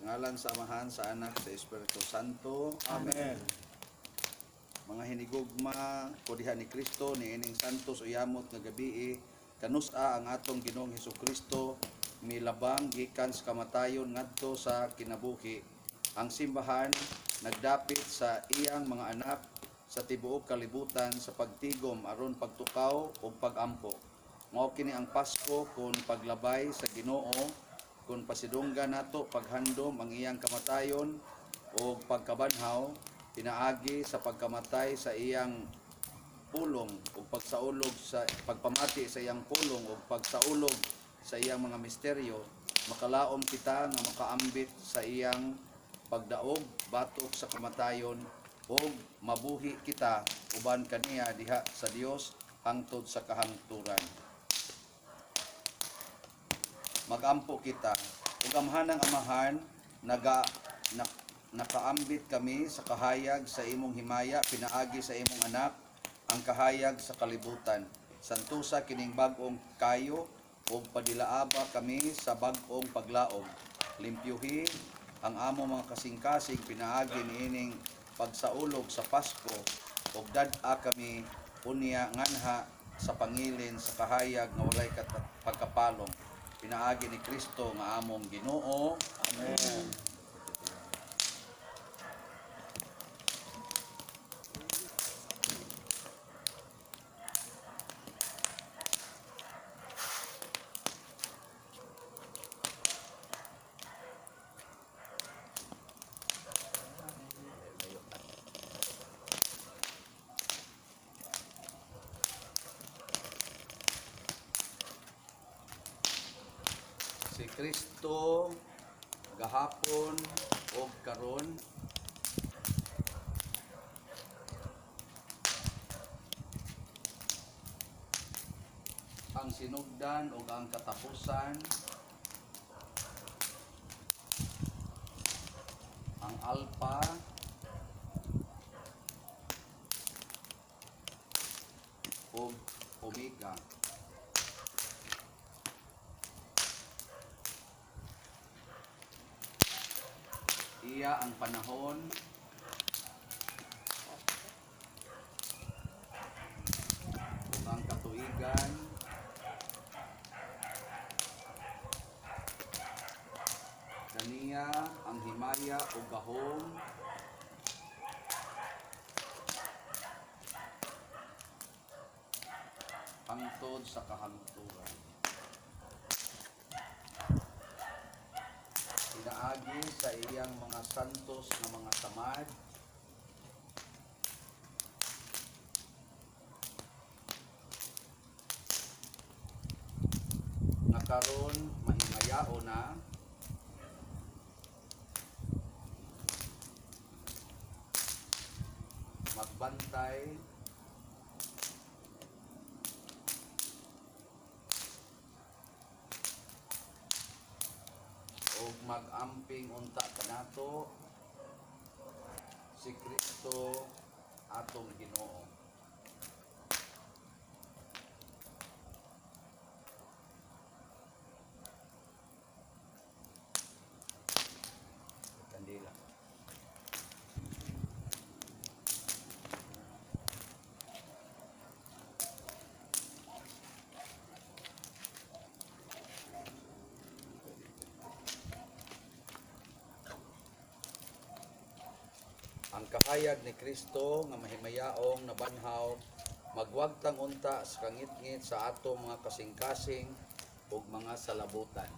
Sa ngalan sa Amahan, sa Anak, sa Espiritu Santo. Amen. Mga hinigugma ko diha ni Kristo niining santos uyamot nga gabii, kanusa ang atong Ginoong Hesukristo milabang gikan sa kamatayon ngadto sa kinabuhi. Ang simbahan nagdapit sa iyang mga anak sa tibuok kalibutan sa pagtigom aron pagtukaw ug pagampo. Mao kini ang Pasko kon paglabay sa Ginoo, kung pasidunggan nato paghandom ang iyang kamatayon o pagkabanhaw pinaagi sa pagkamatay sa iyang pulong ug pagsaulog sa pagpamati sa iyang pulong ug pagsaulog sa iyang mga misteryo, makalaom kita nga makaambit sa iyang pagdaog batok sa kamatayon ug mabuhi kita uban kaniya diha sa Dios hangtod sa kahangturan. Magampo kita. Ug Amahanang Amahan, nakaambit kami sa kahayag sa imong himaya pinaagi sa imong Anak, ang kahayag sa kalibutan. Santusa kining bag-ong kayo ug padilaaba kami sa bag-ong paglaom. Limpyuhi ang among mga kasing-kasing pinaagi niining pagsaulog sa Pasko ug dad-a kami unya nganha sa pangilin sa kahayag nga walay pagkapalong pinaagi ni Kristo nga among Ginoo. Amen. Si Kristo gahapon og karon, ang sinugdan ug ang katapusan, ang Alpha ug Omega. Iya ang panahon ug ang katuigan, kaniya ang himaya ug gahom hangtod sa kahangturan. Pinaagi sa iyang mga santos nga mga samad, nga karon mahimayao na, magbantay ug mag-amping unta kanato, si Kristo atong Ginoo. Kandila. Ang kahayag ni Kristo nga mahimayaong nabanhaw magwagtang unta sa kangitngit sa ato mga kasing-kasing ug mga salabutan.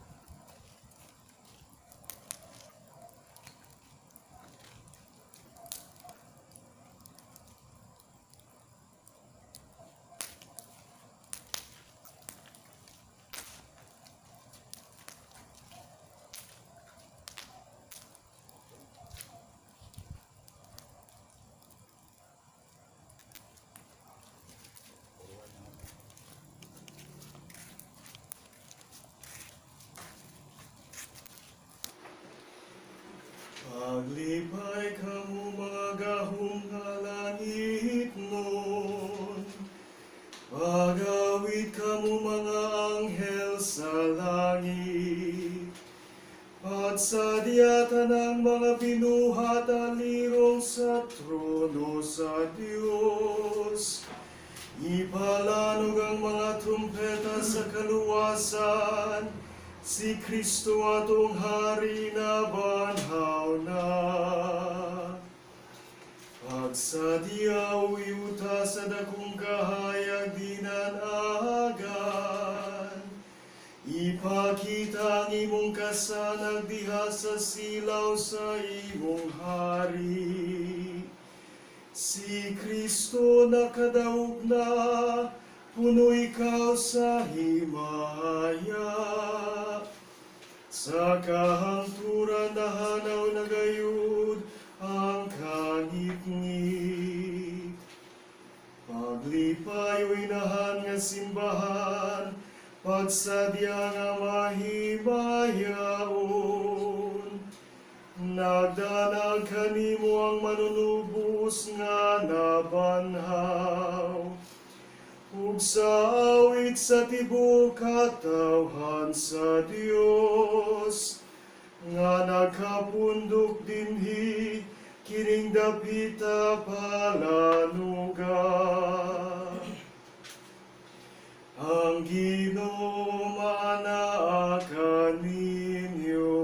Paglipay kamo, mga gahom nga langitnon. Pagawit kamo, mga anghel sa langit. Pagsadya tanang mga binuhat alirong sa trono sa Dios. Ipalanog ang mga trumpeta sa kaluwasan. Si Kristo atong hari nabanhaw na. Pagsadya o yuta sa dakong kahayag dinanagan. Ipakita ang imong kasanag diha sa silaw sa imong hari. Si Kristo nakadaog na, puno ikaw sa himaya. Sa kahangturan nahanaw na gayud ang kangitngit. Paglipay o inahan nga simbahan, pagsadya nga mahimayaon. Nagdanag kanimo ang manunubos nga nabanhaw. Ug sa awit sa tibuok katawhan sa Dios, nga nagkapundok dinhi, kining dapita palanuga. Ang Ginoo maanaa kaninyo.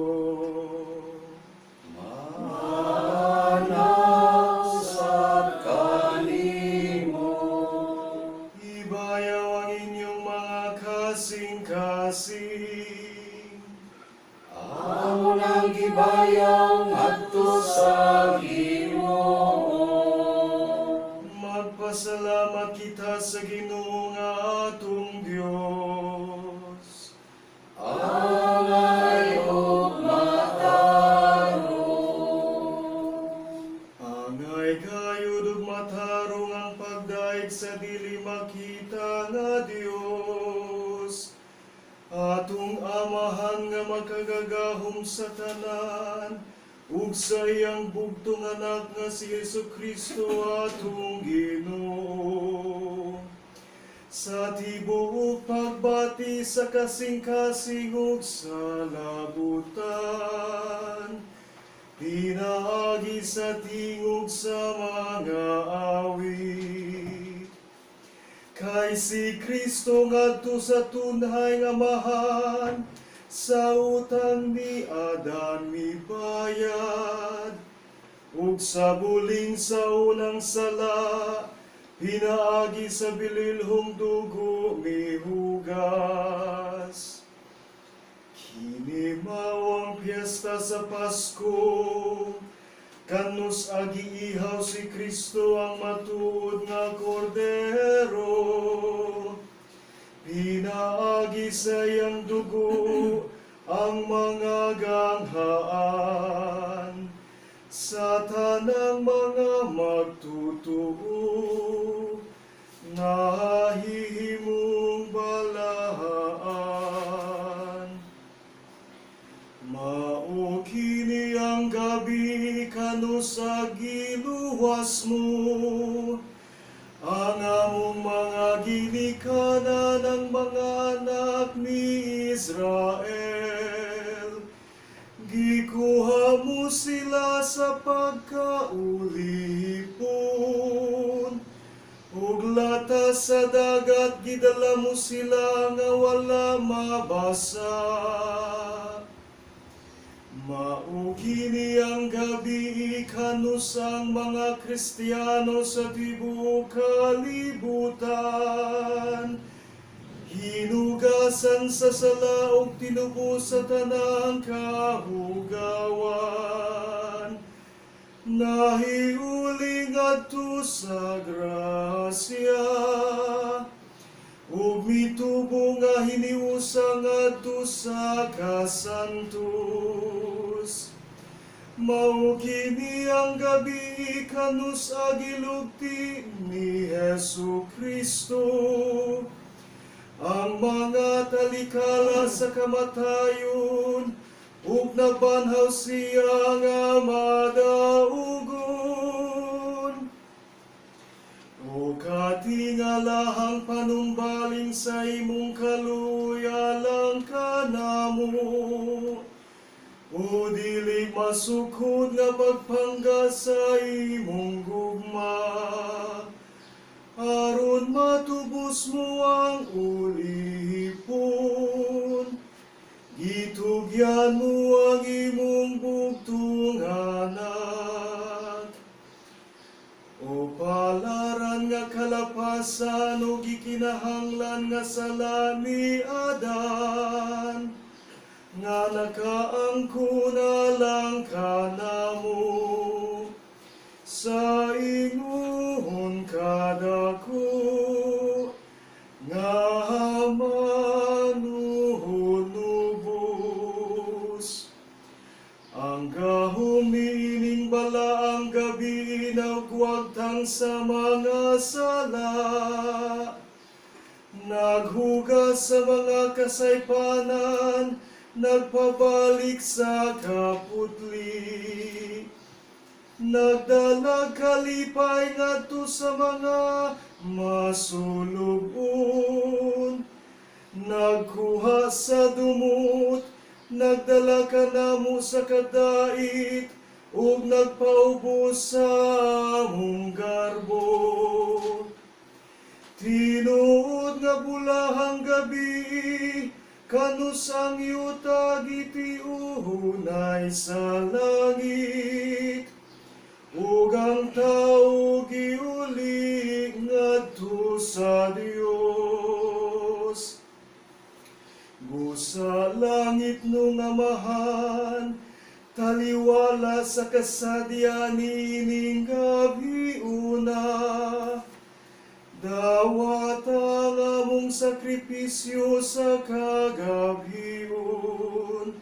Maana usab kanimo. Ibayaw ang inyong mga kasing-kasing. Amo nang gibayaw ngadto sa Ginoo. Magpasalamat kita sa Ginoo nga atong Dios. Angay ug matarong. Angay gayud ug matarong ang pagdayeg sa dili makita nga Dios. Atong Amahan nga makagagahom sa tanan, ug sa iyang bugtong Anak nga si Hesus Kristo atong Ginoo. Sa tibuok pagbati sa kasing-kasing ug sa labutan, pinaagi sa tingog sa mga awit. Kay si Kristo ngadto sa tunhay nga Amahan, sa utang ni Adan mibayad, ug sa buling sa unang sala, pinaagi sa bililhong dugo mihugas. Kini mao ang piyesta sa Pasko, kanus giihaw si Kristo ang matuod nga kordero. Pinaagi sa iyang dugo ang mga ganghaan sa tanang mga magtutuo nahihimong balaan. Mao kini ang gabi kanus giluwas mo ang among mga ginikanan, ang mga anak ni Israel. Gikuha mo sila sa pagkaulipon. Ug latas sa dagat gidala mo sila nga wala mabasa. Mao kini ang gabi kanus ang mga Kristiyano sa tibuok kalibutan hinugasan sa sala ug tinubos sa tanang kahugawan. Nahiuli ngadto sa grasya ug mitubo nga hiniusa ngadto sa kasantos. Mao kini ang gabi kanus gilugti ni Hesu Kristo ang mga talikala sa kamatayon ug nabanhaw siya nga madaugon. O katingalahang panumbaling sa imong kaluya lang kanamo. O masukod nga pagpangga sa imong gugma, aron matubos mo ang ulipon. Gitugyan mo ang imong bugtong anak. O palaran nga kalapasan o gikinahanglan nga sala ni Adan, nga nakaangkon alang kanamo sa ingon kadako nga manunubos. Ang gahom niining balaang gabi nagwagtang sa mga sala, naghugas sa mga kasaypanan, nagpabalik sa kaputli, nagdala kalipay ngadto sa mga masulubon, nagkuha sa dumot, nagdala kanamo sa kadait, ug nagpaubos sa among garbo. Tinuod nga bulahang gabi, kanus ang yuta gitiuhunay sa langit, ug ang tao giuli ngadto sa Dios. Busa langit nung Amahan, taliwala sa kasadya niining gabiuna. Dawat ang among sakripisyo sa kagabhion,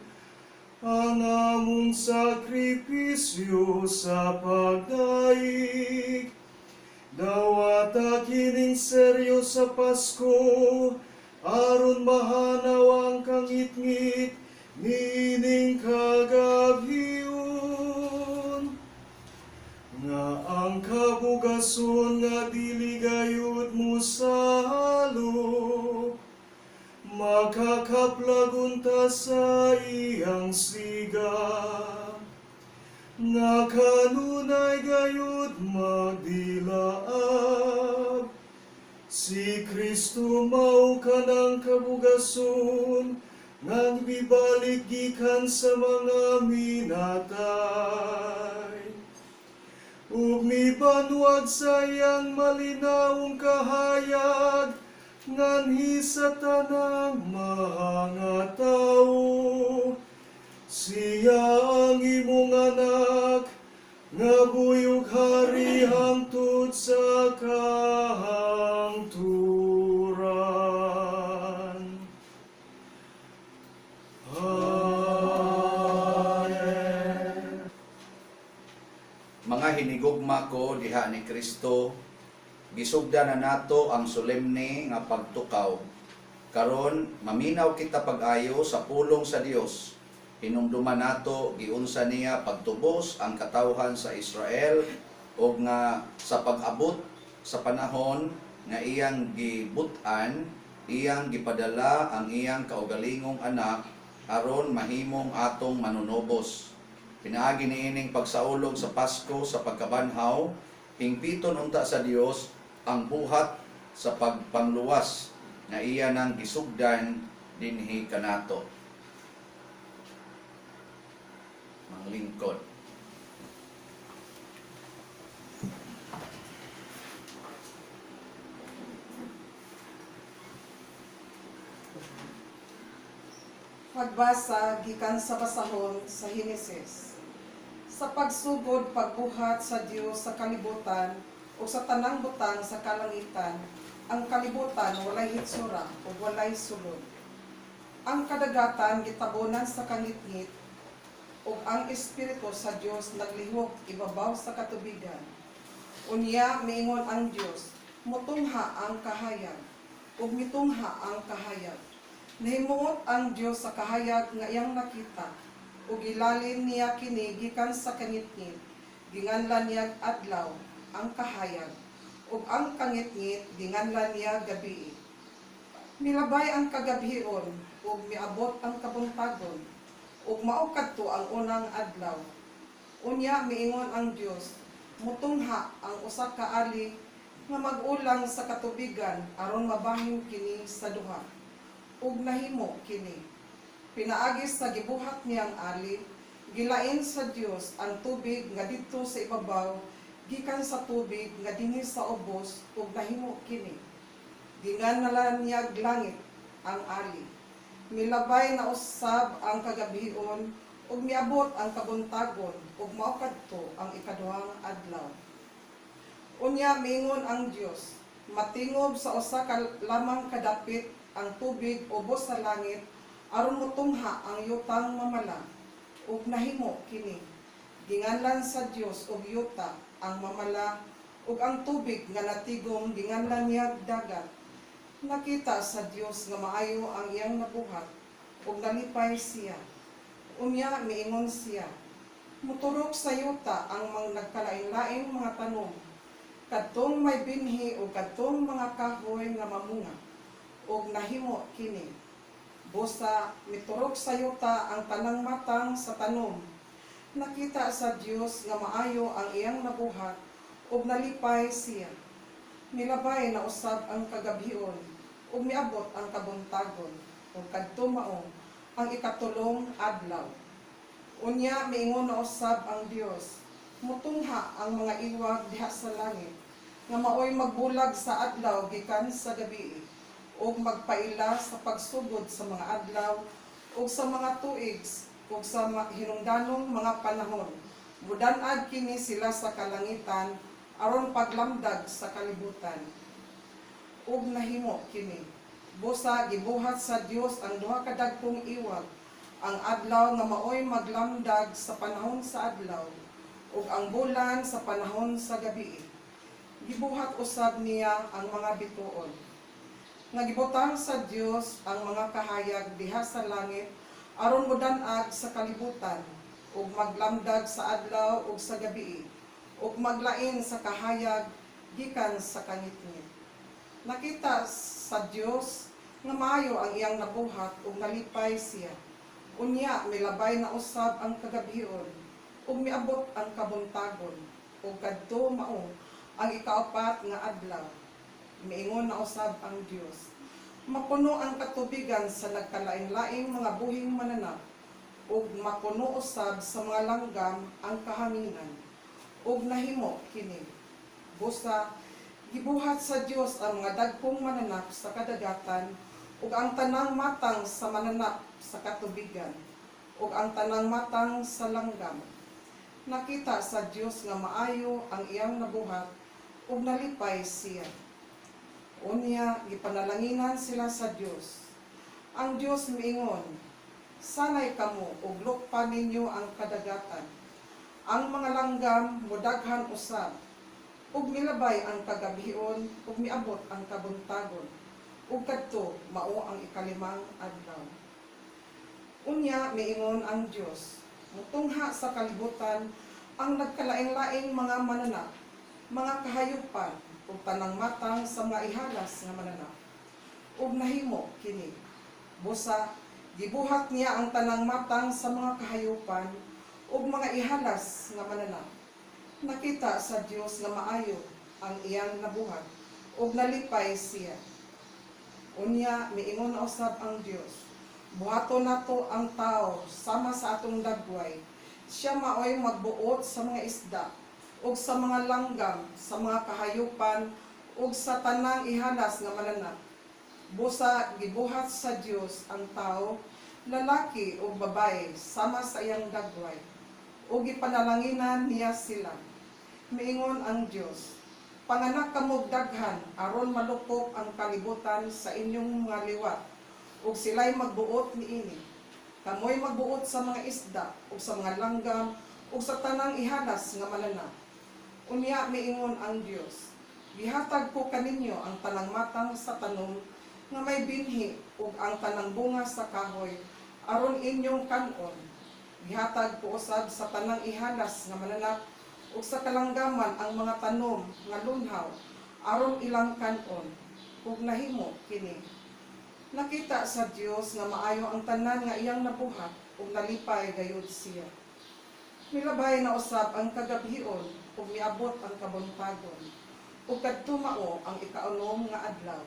ang among sakripisyo sa pagdaig. Dawata kining seryo sa Pasko, aron mahanaw ang kangitngit niining kagabhion, nga ang kabugason nga dili gayud mosalop, makakaplag unta sa iyang siga, nga kanunay gayud magdilaab. Si Kristo mao kanang kabugason nga mibalik gikan sa mga minatay, ug mibanwag sa iyang malinawong kahayag nganhi sa tanang mga tawo. Siya ang imong anak nga buhi ug hari hangtod sa kahangturan. Amen. Mga hinigugma ko diha ni Kristo, gisugda na nato ang solemne nga pagtukaw. Karon maminaw kita pag-ayo sa pulong sa Dios. Hinumduman nato giunsa niya pagtubos ang katawhan sa Israel ug nga sa pag-abot sa panahon nga iyang gibut-an, iyang gipadala ang iyang kaugalingong anak aron mahimong atong manunubos. Pinaagi niining pagsaulog sa Pasko sa pagkabanhaw, hingpiton unta sa Dios ang buhat sa pagpangluwas nga iya nang gisugdan dinhi kanato. Manglingkod. Pagbasa gikan sa basahon sa Henesis. Sa pagsugod pagbuhat sa Dios sa kalibutan o sa tanang butang sa kalangitan, ang kalibutan walay hitsura ug walay sulod. Ang kadagatan gitabonan sa kangitngit ug ang espiritu sa Dios naglihok ibabaw sa katubigan. Unya miingon ang Dios, mutungha ang kahayag, ug mitungha ang kahayag. Nahimuot ang Dios sa kahayag nga iyang nakita, ug gilalin niya kini gikan sa kangitngit. Ginganlan niya adlaw ang kahayag, ug ang kangitngit ginganlan niya gabii. Milabay ang kagabhion ug miabot ang kabuntagon, Ug mao kadto ang unang adlaw. Unya miingon ang Dios, mutungha ang usa ka ali nga mag-ulang sa katubigan aron mabahin kini sa duha. Ug nahimo kini. Pinaagi sa gibuhat niyang ali, gilain sa Dios ang tubig nga didto sa ibabaw gikan sa tubig nga dinhi sa ubos, ug nahimo kini. Ginganlan niyag langit ang ali. Milabay na usab ang kagabhion ug miabot ang kabuntagon, ug mao kadto ang ikaduhang adlaw. Unya miingon ang Dios, matingob sa usa ka lamang kadapit ang tubig ubos sa langit aron motungha ang yutang mamala, ug nahimo kini. Ginganlan sa Dios og yuta ang mamala, ug ang tubig nga natigom ginganlan niya dagat. Nakita sa Dios nga maayo ang iyang nabuhat ug nalipay siya. Unya miingon siya, muturok sa yuta ang mga nagkalain-laing mga tanom, kadtong may binhi ug kadtong mga kahoy nga mamunga, ug nahimo kini. Busa miturok sa yuta ang tanang matang sa tanom. Nakita sa Dios nga maayo ang iyang nabuhat ug nalipay siya. Milabay na usab ang kagabhion ug miabot ang kabuntagon, ug kadto mao ang ikatulong adlaw. Unya miingon na usab ang Dios, mutungha ang mga iwag diha sa langit nga maoy magbulag sa adlaw gikan sa gabi ug magpaila sa pagsugod sa mga adlaw ug sa mga tuig ug sa hinungdanong mga panahon. Mudan-ag kini sila sa kalangitan aron paglamdag sa kalibutan. Ug nahimo kini. Busa gibuhat sa Dios ang duha ka dagkong iwag, ang adlaw nga maoy maglamdag sa panahon sa adlaw ug ang bulan sa panahon sa gabi. Gibuhat usab niya ang mga bituon. Nga gibutang sa Dios ang mga kahayag diha sa langit aron modan-ag sa kalibutan ug maglamdag sa adlaw ug sa gabi ug maglain sa kahayag gikan sa kangitngit. Nakita sa Dios nga maayo ang iyang nabuhat ug nalipay siya. Unya milabay na usab ang kagabhion ug miabot ang kabuntagon, ug kadto mao ang ikaapat nga adlaw. Miingon na usab ang Dios, mapuno ang katubigan sa nagkalain-laing mga buhing mananap ug mapuno usab sa mga langgam ang kahanginan, ug nahimo kini. Busa gibuhat sa Dios ang mga dagkong mananap sa kadagatan ug ang tanang matang sa mananap sa katubigan ug ang tanang matang sa langgam. Nakita sa Dios nga maayo ang iyang nabuhat ug nalipay siya. Unya gipanalanginan sila sa Dios. Ang Dios miingon, sanay kamo ug lukpa ninyo ang kadagatan. Ang mga langgam modaghan usab. Ug milabay ang kagabhion ug miabot ang kabuntagon, ug kadto mao ang ikalimang adlaw. Unya miingon ang Dios, mutungha sa kalibutan ang nagkalain-laing mga mananap, mga kahayupan ug tanang matang sa mga ihalas nga mananap. Ug nahimo kini. Busa gibuhat niya ang tanang matang sa mga kahayupan ug mga ihalas nga mananap. Nakita sa Dios nga maayo ang iyang nabuhat ug nalipay siya. Unya miingon na usab ang Dios, buhaton nato ang tao sama sa atong dagway. Siya maoy magbuot sa mga isda ug sa mga langgam, sa mga kahayupan ug sa tanang ihalas nga mananap. Busa gibuhat sa Dios ang tao, lalaki ug babae, sama sa iyang dagway, ug gipanalanginan niya sila. Miingon ang Dios, panganak kamog daghan aron malukop ang kalibutan sa inyong mga liwat, ug sila'y magbuot niini. Kamoy magbuot sa mga isda ug sa mga langgam ug sa tanang ihalas nga mananap. Unya miingon ang Dios, gihatag ko kaninyo ang tanang matang sa tanom nga may binhi ug ang tanang bunga sa kahoy aron inyong kan-on. Gihatag ko usab sa tanang ihalas nga mananap ug sa kalanggaman ang mga tanom nga lunhaw aron ilang kan-on, ug nahimo kini. Nakita sa Dios nga maayo ang tanan nga iyang nabuhat. Ug nalipay gayud siya. Milabay na usab ang kagabhion ug miabot ang kabuntagon. Ug kadto mao ang ikaunom nga adlaw.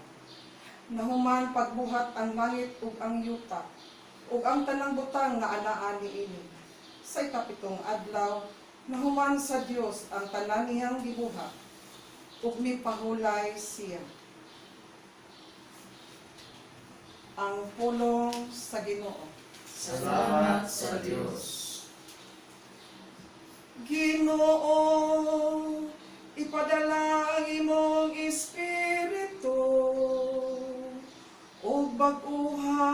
Nahuman pagbuhat ang langit ug ang yuta ug ang tanang butang nga anaa niini. Sa ikapitong adlaw, nahuman sa Dios ang tanan niyang gibuhat ug mipahulay siya. Ang pulong sa Ginoo. Salamat sa Dios. Ginoo, ipadala ang imong espiritu ug bag-uha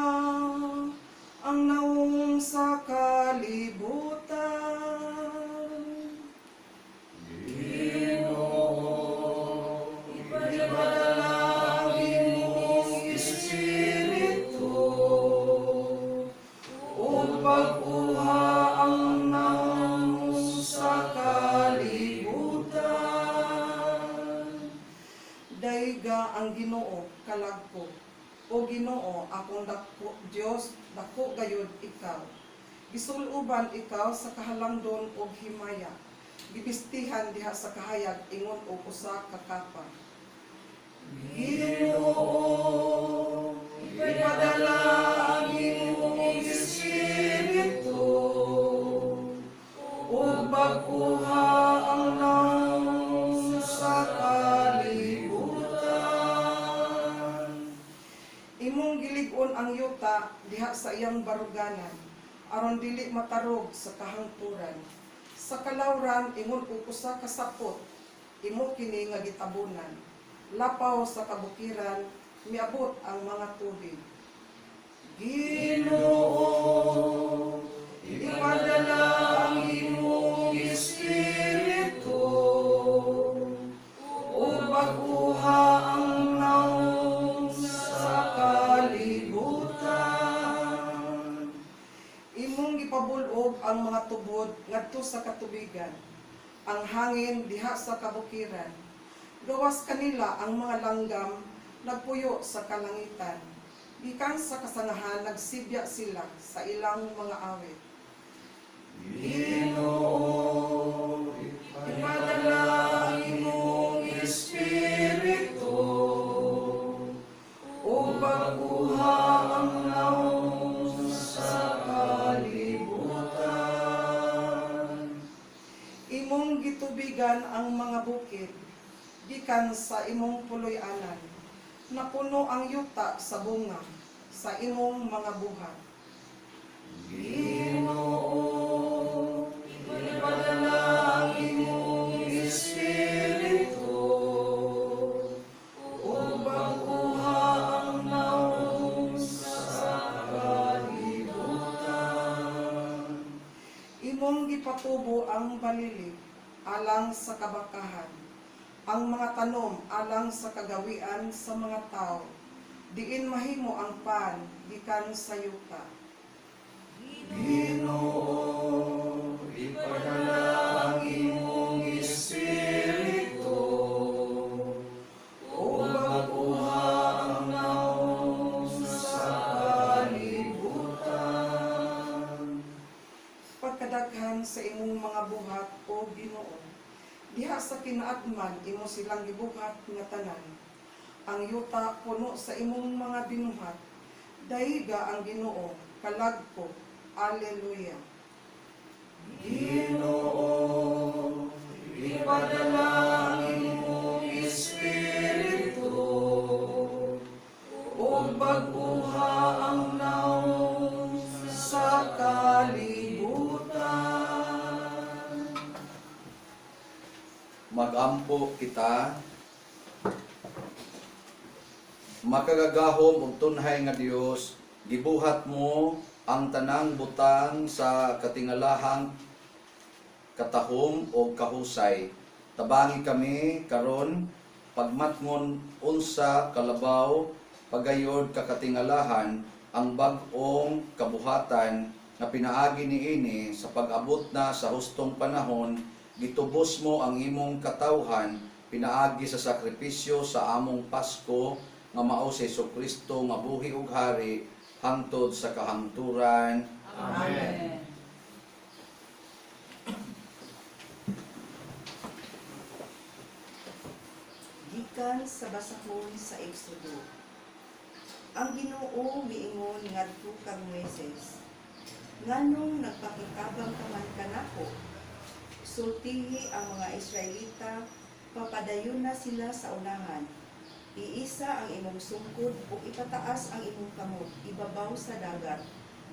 ang naong sa kalibutan. Ipadala ang imong espiritu ug bag-uha ang naong sa kalibutan. Dayga ang Ginoo kalag ko. O Ginoo, akong dako Dios, dako gayud ikaw. Gisuluban ikaw sa kahalangdon og himaya. Gibistihan diha sa kahayag ingon og usa ka kapa. Ginoo, ipadala ang imong espiritu ug bag-uha ang naong sa kalibutan. Imong gilig-on ang yuta diha sa iyang baruganan, aron dili matarog sa kahangturan. Sa kalawran ingon og usa ka sapot, imo kini nga gitabunan. Lapaw sa kabukiran, miabot ang mga tubig. Ginoo, ipadala ang imong espiritu ug bag-uha ang naong sa kalibutan. Imong gipabul-og ang mga tubod ngadto sa katubigan, ang hangin diha sa kabukiran. Gawas kanila ang mga langgam nagpuyo sa kalangitan. Gikan sa kasangahan nagsibya sila sa ilang mga awit. Ginoo, ipadala ang imong espiritu ug bag-uha ang naong sa kalibutan. Imong gitubigan ang mga bukid, gikan sa imong puloy-anan. Napuno ang yuta sa bunga, sa imong mga buhat. Ginoo, ipadala ang imong espiritu ug bag-uha ang naong sa kalibutan. Imong gipatubo ang balili alang sa kabakahan, ang mga tanom alang sa kagawian sa mga tao. Diin mahimo ang pan gikan sa yuta. Ginoo, ipadala ang imong espiritu ug bag-uha ang naong sa kalibutan. Pagkadaghan sa imong mga buhat, o Ginoo, diha sa kinaatman imo silang gibuhat nga tanan. Ang yuta puno sa imong mga binuhat. Dayga ang Ginoo, kalag ko. Alleluia. Ginoo, ipadala ang imong espiritu ug bag-uha ang naong sa kalibutan. Magampo kita. Makagagahom ug tunhay nga Dios, gibuhat mo ang tanang butang sa katingalahang katahom o kahusay. Tabangi kami karon pagmatngon unsa kalabaw pagayod kakatingalahan ang bag-ong kabuhatan nga pinaagi niini sa pag-abot na sa hustong panahon. Gitubos mo ang imong katawhan pinaagi sa sakripisyo sa among Pasko nga mao si Kristo nga buhi ug hari hangtod sa kahangturan. Amen. Gikan sa basahon sa Exodo. Ang Ginoo miingon ngadto kang Moises, "Nganong nagpakitabang ka man kanako? Sultihi ang mga Israelita, papadayon na sila sa unahan. Iisa ang imong sungkod ug ipataas ang imong kamot ibabaw sa dagat,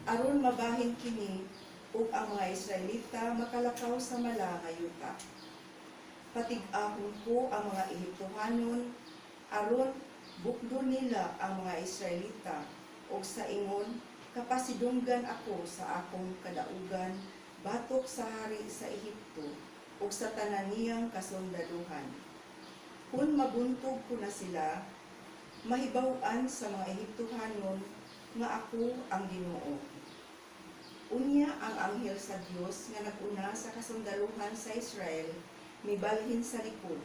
aron mabahin kini ug ang mga Israelita makalakaw sa mala nga yuta. Patig-ahon ko ang mga Ehiptohanon aron bukdo nila ang mga Israelita ug sa ingon kapasidunggan ako sa akong kadaugan batok sa hari sa Ehipto ug sa tanan niyang kasundaluhan. Kun mabuntog ko na sila, mahibaw-an sa mga Ehiptohanon nga ako ang Ginoo." Unya ang anghel sa Dios nga nag-una sa kasundaluhan sa Israel mibalhin sa likod,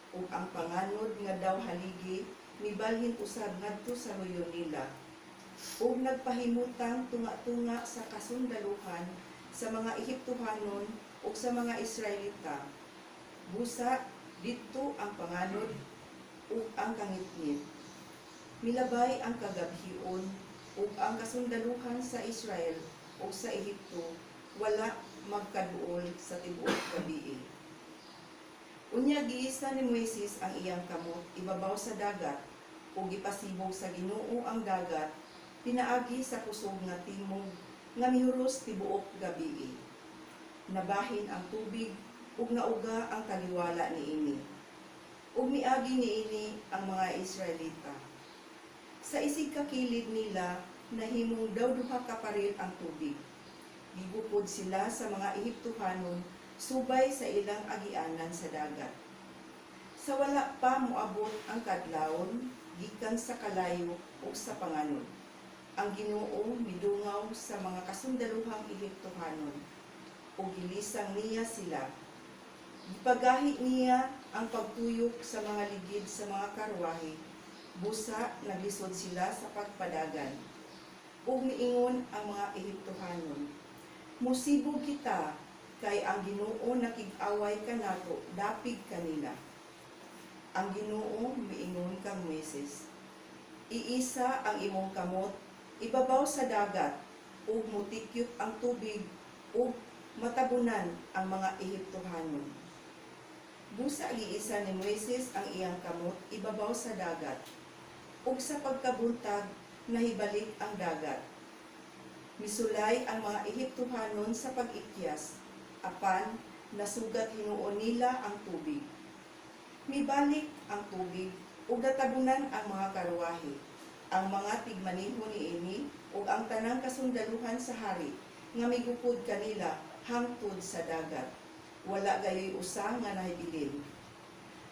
ug ang panganod nga daw haligi mibalhin usab ngadto sa ruyo nila, ug nagpahimutang tunga-tunga sa kasundaluhan sa mga Ehiptohanon ug sa mga Israelita. Busa didto ang panganod ug ang kangitngit. Milabay ang kagabhion, ug ang kasundaluhan sa Israel ug sa Ehipto wala magkaduol sa tibuok gabii. Unya giisa ni Moises ang iyang kamot ibabaw sa dagat ug gipasibog sa Ginoo ang dagat pinaagi sa kusog nga timog nga mihuros tibuok gabii. Nabahin ang tubig ug nauga ang taliwala niini. Ug miagi niini ang mga Israelita. Sa isig ka kilid nila nahimong daw duha ka paril ang tubig. Gigupod sila sa mga Ehiptohanon subay sa ilang agianan sa dagat. Sa wala pa moabot ang kadlawon gikan sa kalayo ug sa panganod, ang Ginoo midungaw sa mga kasundaluhang Ehiptohanon ug gilisang niya sila. Gipagahi niya ang pagtuyok sa mga ligid sa mga karwahe, busa naglisod sila sa pagpadagan. Ug miingon ang mga Ehiptohanon, "Musibog kita kay ang Ginoo nakig-away kanato dapig kanila." Ang Ginoo miingon kang Moises, "Iisa ang imong kamot ibabaw sa dagat ug mutikyop ang tubig ug matabunan ang mga Ehiptohanon." Busa giisa ni Moises ang iyang kamot ibabaw sa dagat, ug sa pagkabuntag nahibalik ang dagat. Misulay ang mga Ehiptohanon sa pag-ikyas, apan nasugat hinuon nila ang tubig. Mibalik ang tubig ug natabunan ang mga karwahe, ang mga tigmaniho niini ug ang tanang kasundaluhan sa hari nga migupod kanila hangtod sa dagat. Wala gayoy usa nga nahibilin.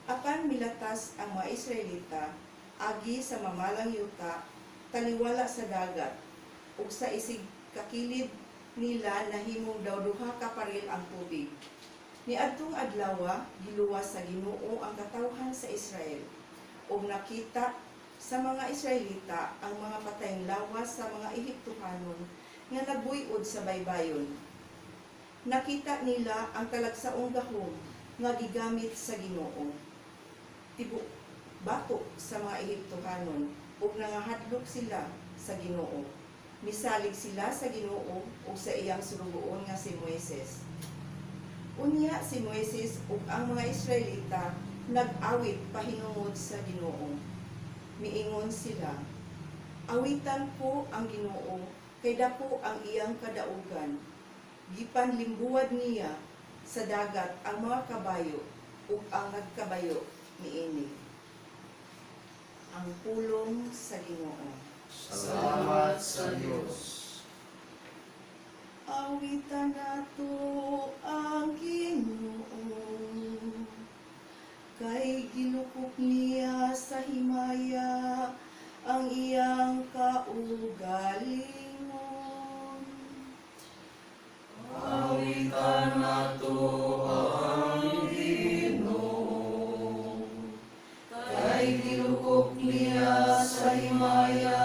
Apan milatas ang mga Israelita agi sa mamalang yuta taliwala sa dagat, ug sa isig kakilid nila nahimong daw duha ka paril ang tubig. Niadtong adlawa giluwas sa Ginoo ang katawhan sa Israel, ug nakita sa mga Israelita ang mga patayng lawas sa mga Ehiptohanon nga nagbuyod sa baybayon. Nakita nila ang talagsaong gahom nga gigamit sa Ginoo tibu batok sa mga Ehiptohanon, ug nangahadlok sila sa Ginoo. Misalig sila sa Ginoo ug sa iyang sulugoon nga si Moises. Unya si Moises ug ang mga Israelita nag-awit pahinungod sa Ginoo. Miingon sila, "Awitan ko ang Ginoo kay dako ang iyang kadaugan. Gipanlimbuwad niya sa dagat ang mga kabayo ug ang nagkabayo niini." Ang pulong sa Ginoo. Salamat sa Dios. Awitan nato ang Ginoo, kay gilukop niya sa himaya ang iyang kaugalingon. Awitan nato ang Ginoo, kay gilukop niya sa himaya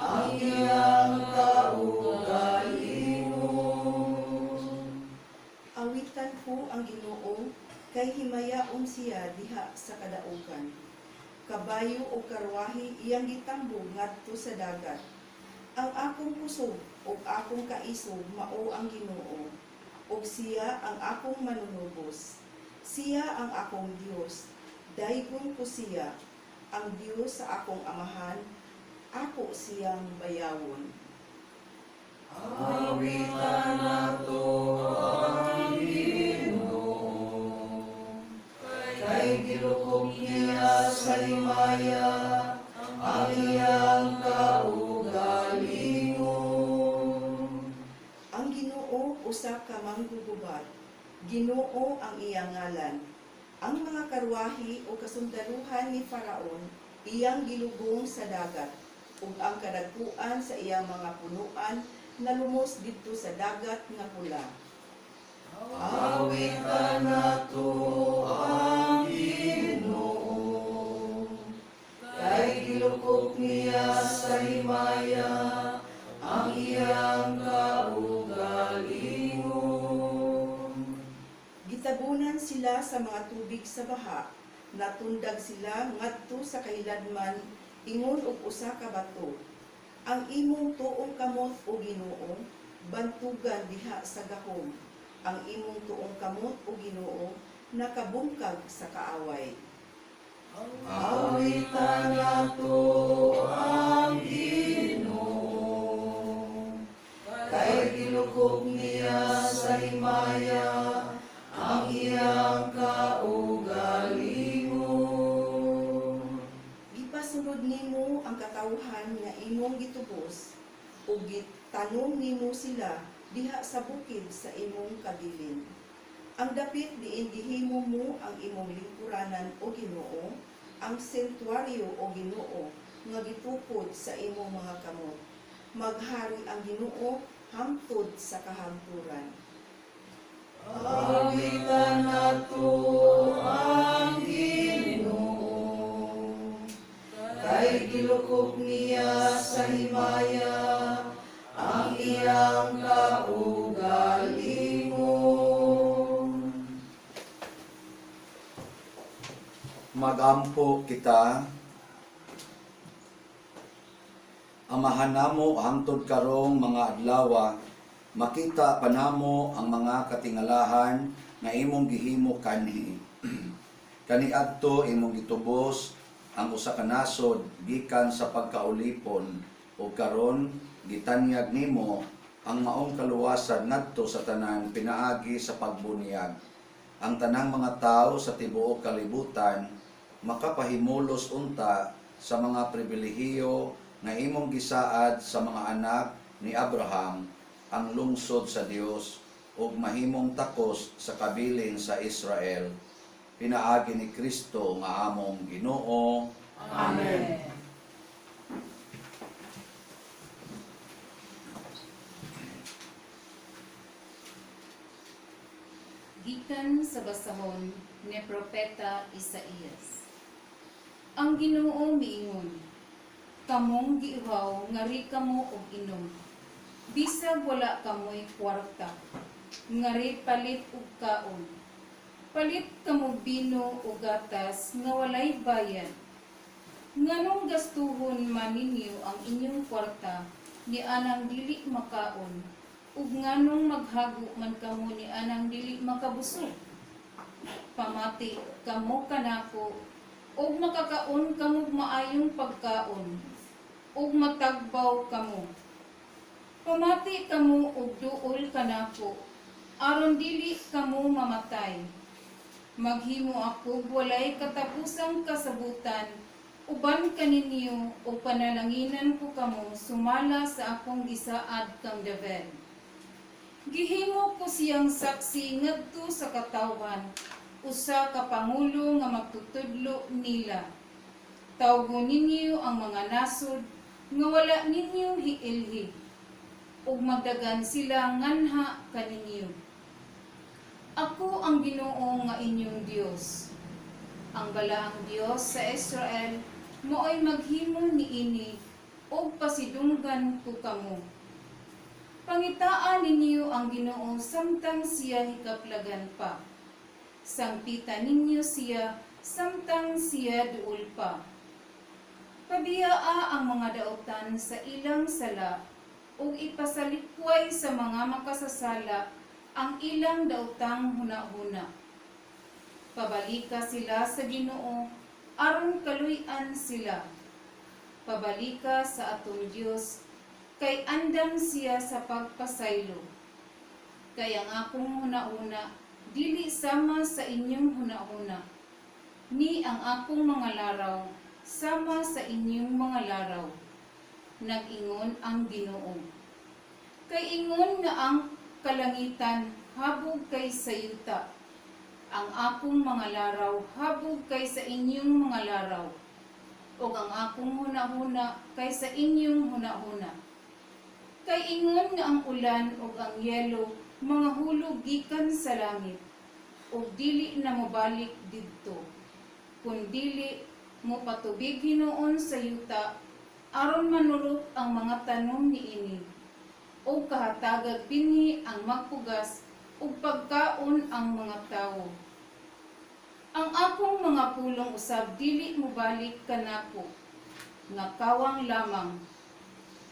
ang iyang kaugalingon. Awitan ko ang Ginoo kay himayaon siya diha sa kadaugan. Kabayo o karwahe iyang gitambog ngadto sa dagat. Ang akong kusog ug akong kaisog mao ang Ginoo, ug siya ang akong manunubos. Siya ang akong Dios. Daygon ko siya, ang Dios sa akong amahan, ako siyang bayawon. Awitan nato ang Ginoo, kay gilukop niya sa himaya ang iyang kaugalingon. Ang Ginoo usa ka manggugubat. Ginoo ang iyang ngalan. Ang mga karwahi o kasundaluhan ni Faraon iyang gilugong sa dagat ug ang kadagkuan sa iyang mga punuan nalumos didto sa Dagat nga Pula. Awitan nato ang Ginoo, kay gilukop niya sa himaya ang iyang kaugalingon. Gitabunan sila sa mga tubig sa baha, natundag sila ngadto sa kahiladman ingon og usa ka bato. Ang imong tuong kamot, o Ginoo, bantugan diha sa gahom. Ang imong tuong kamot, o Ginoo, nakabungkag sa kaaway. Awitan nato ang Ginoo, kay gilukop niya sa himaya ang iyang kaugalingon. Gipasunod nimo ang katawhan nga imong gitubos ug gitanom nimo sila diha sa bukid sa imong kabilin. Ang dapit diin gihimo mo ang imong lingkuranan, o Ginoo, ang santuario, o Ginoo, nga gitukod sa imong mga kamot. Maghari ang Ginoo hangtod sa kahangturan. Awitan nato ang Ginoo, kay gilukop niya sa himaya ang iyang kaugalingon. Magampo kita. Amahan namo, hangtod karong mga adlawa, makita pa namo ang mga katingalahan nga imong gihimo kanhi. Kaniadto imong gitubos ang usa ka nasod gikan sa pagkaulipon ug karon gitanyag nimo ang maong kaluwasan ngadto sa tanan pinaagi sa pagbuniyag. Ang tanang mga tao sa tibuok kalibutan makapahimulos unta sa mga pribilehiyo nga imong gisaad sa mga anak ni Abraham, ang lungsod sa Dios, ug mahimong takos sa kabilin sa Israel, pinaagi ni Kristo nga among Ginoo. Amen. Gikan sa basahon ni Propeta Isaías. Ang Ginoo miingon, kamong giuhaw ngari kamo og inom. Bisag wala kamoy kwarta, ngari palit og kaon. Palit kamo bino o gatas nga walay bayad. Nganong gastuhon man ninyo ang inyong kwarta ni anang dili makaon, ug nganong maghago man kamo ni anang dili makabusog? Pamati kamo kanako ug makakaon kamo og maayong pagkaon ug matagbaw kamo. Pamati kamo og duol kanako aron dili kamo mamatay. Maghimo ako og walay katapusang kasabutan uban kaninyo ug panalanginan ko kamo sumala sa akong gisaad kang David. Gihimo ko siyang saksi ngadto sa katawhan, usa ka pangulo nga magtutudlo nila. Tawgon ninyo ang mga nasod nga wala ninyo hiilhi, ug magdagan sila nganha kaninyo. Ako ang Ginoo nga inyong Dios. Ang balaang Dios sa Israel mao'y maghimo niini ug pasidunggan ko kamo. Pangitaa ninyo ang Ginoo samtang siya hikaplagan pa. Sangpita ninyo siya samtang siya duol pa. Pabiyaa ang mga daotan sa ilang sala ug ipasalikway sa mga makasasala ang ilang daotang hunahuna. Pabalika sila sa Ginoo aron kaluy-an sila. Pabalika sa atong Dios kay andam siya sa pagpasaylo. Kay ang akong hunahuna dili sama sa inyong hunahuna, ni ang akong mga laraw sama sa inyong mga laraw, nag-ingon ang Ginoo. Kay ingon nga ang kalangitan habog kay sa yuta, ang akong mga laraw habog kay sa inyong mga laraw, ug ang akong hunahuna kay sa inyong hunahuna. Kay ingon nga ang ulan ug ang yelo mga hulog gikan sa langit, ug dili na mobalik didto, kun dili mopatubig hinuon sa yuta aron manurok ang mga tanom niini, ug kahatagag binhi ang magpugas ug pagkaon ang mga tawo. Ang akong mga pulong usab dili mobalik kanako nga kawang lamang.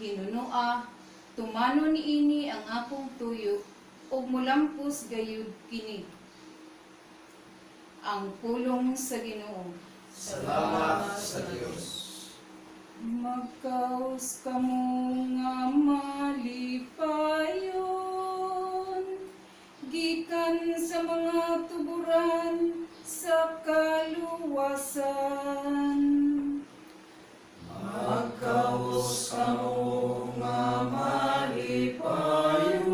Hinunua, tumanon niini ang akong tuyo ug molampos gayud kini. Ang pulong sa Ginoo. Salamat sa Dios. Magkaos kamo nga malipayon gikan sa mga tuburan sa kaluwasan. Magkaos kamo nga malipayon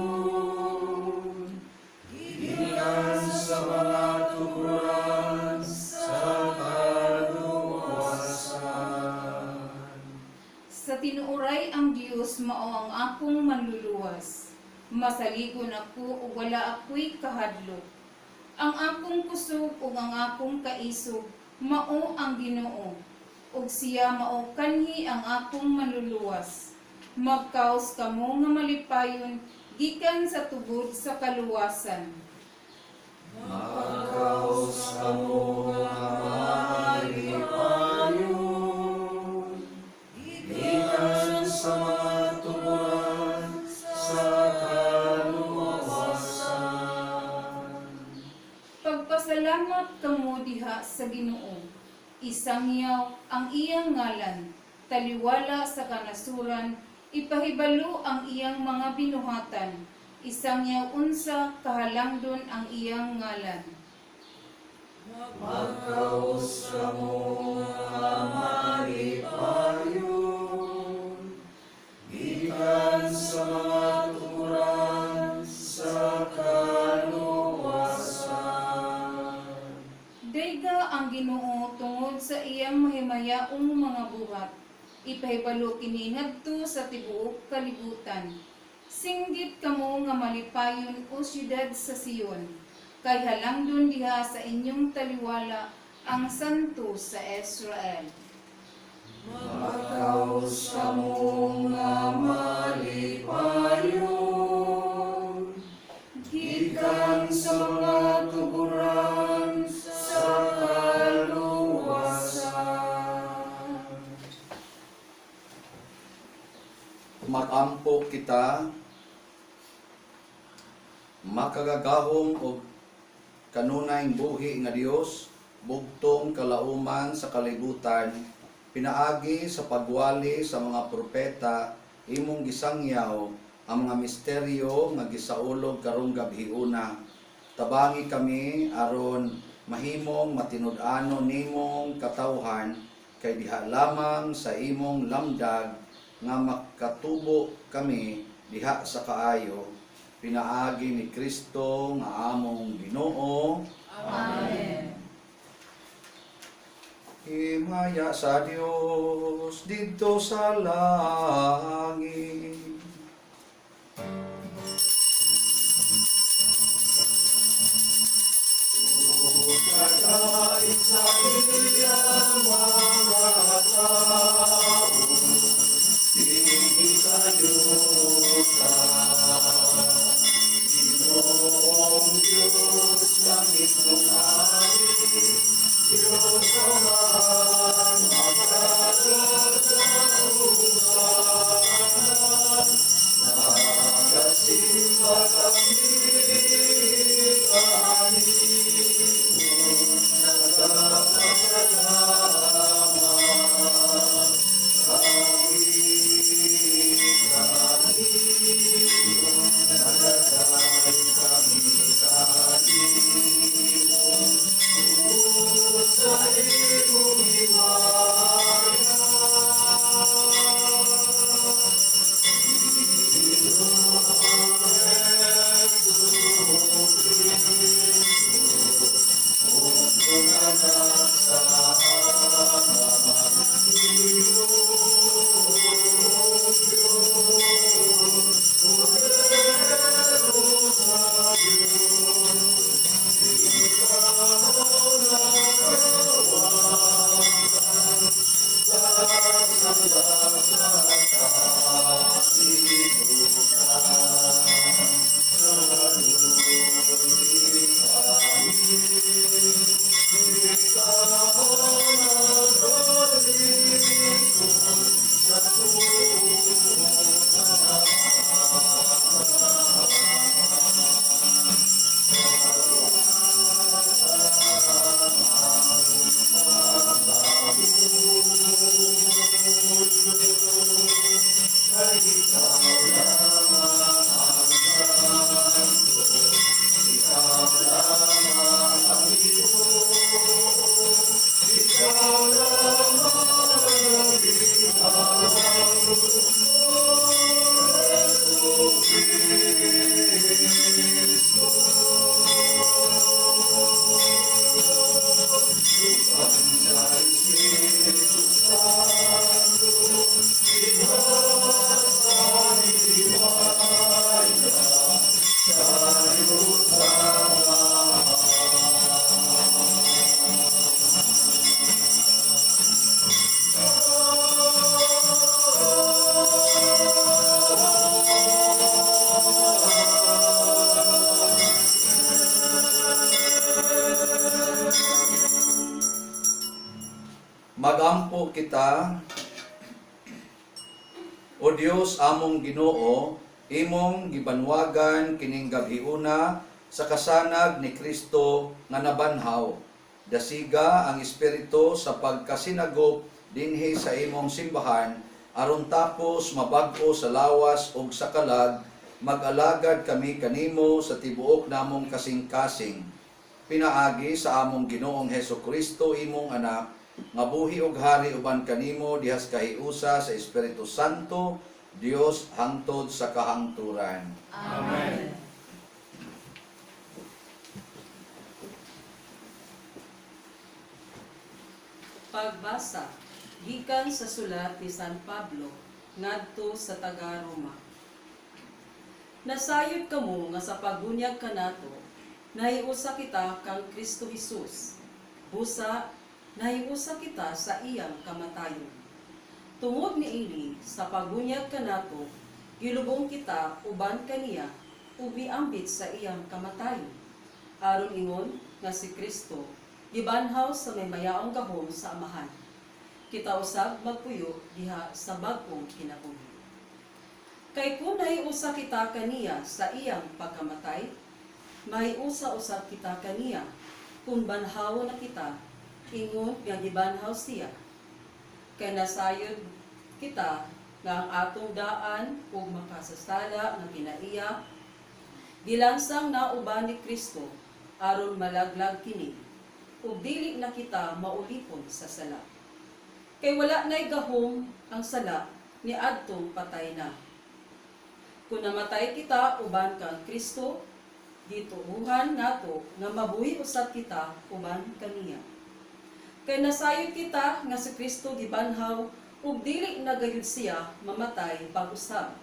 gikan sa mga tuburan sa kaluwasan. Sa tinuoray ang Dios mao ang akong manluluwas. Masaligon ako ug wala ako'y kahadlok. Ang akong kusog ug ang akong kaisog mao ang Ginoo, ug siya mao kanhi ang akong manluluwas. Magkaos kamo nga malipayon gikan sa tubod sa kaluwasan. Magkaos kamo nga malipayon gikan sa mga tuburan sa kaluwasan. Pagpasalamat kamo diha sa Ginoo. Isangyaw ang iyang ngalan, taliwala sa kanasuran, ipahibalo ang iyang mga binuhatan. Isangyaw unsa kahalangdon ang iyang ngalan. Magkaos kamo nga malipayon gikan sa mga tuburan sa kaluwasan. Dayga ang Ginoo tungod sa iyang mahimayaong mga buhat. Ipahibalo kini ngadto sa tibuok kalibutan. Singgit kamo nga malipayon, o syudad sa Sion, kay halangdon diha sa inyong taliwala ang Santo sa Israel. Magkaos kamo nga malipayon gikan sa mga tuburan sa kaluwasan. Magampo kita. Makagagahom og kanunayng buhi nga Dios, bugtong kalauman sa kalibutan, pinaagi sa pagwali sa mga propeta, imong gisangyaw ang mga misteryo nga gisaulog karong gabhiuna. Tabangi kami aron mahimong matinud-anon nimong katawhan, kay diha lamang sa imong lamdag nga makatubo kami diha sa kaayo, pinaagi ni Kristo nga among Ginoo. Amen. Himaya sa Dios didto sa langit. Kadaig sa iyang mga tao, hindi kayo. Magampo kita. O Dios among Ginoo, imong gibanwagan kining gabhiuna sa kasanag ni Kristo nga nabanhaw. Dasiga ang espiritu sa pagkasinagop dinhi sa imong simbahan aron tapos mabag-o sa lawas ug sa kalag, mag-alagad kami kanimo sa tibuok namong kasing-kasing pinaagi sa among Ginoong Heso Kristo, imong anak, nga buhi ug hari uban kanimo dihas kahiusa sa Espiritu Santo, Dios hangtod sa kahangturan. Amen. Pagbasa gikan sa sulat ni San Pablo ngadto sa taga-Roma. Nasayod kamo nga sa pagbunyag kanato, nahiusa kita kang Kristo Hesus. Busa, nahiusa kita sa iyang kamatayon. Tungod niini sa pagbunyag kanato, gilubong kita uban kaniya ug miambit sa iyang kamatayon. Aron ingon nga si Kristo gibanhaw sa may mayaong gahom sa Amahan. Kita usab magpuyo diha sa bag-ong kinabuhi. Kay kung nahiusa kita kaniya sa iyang pagkamatay, mahiusa usab kita kaniya kung banhaw na kita, ingon nga gibanhaw siya. Kay nasayod kita nga ang atong daan ug makasasala nga kinaiya, gilansang na uban ni Kristo aron malaglag kini ug dili na kita maulipon sa sala. Kay wala na'y gahom ang sala ni adtong patay na. Kung namatay kita uban kang Kristo, gituuhan nato nga mabuhi usab kita uban kaniya. Kay nasayod kita nga si Kristo gibanhaw ug dili na gayud siya mamatay pag-usab.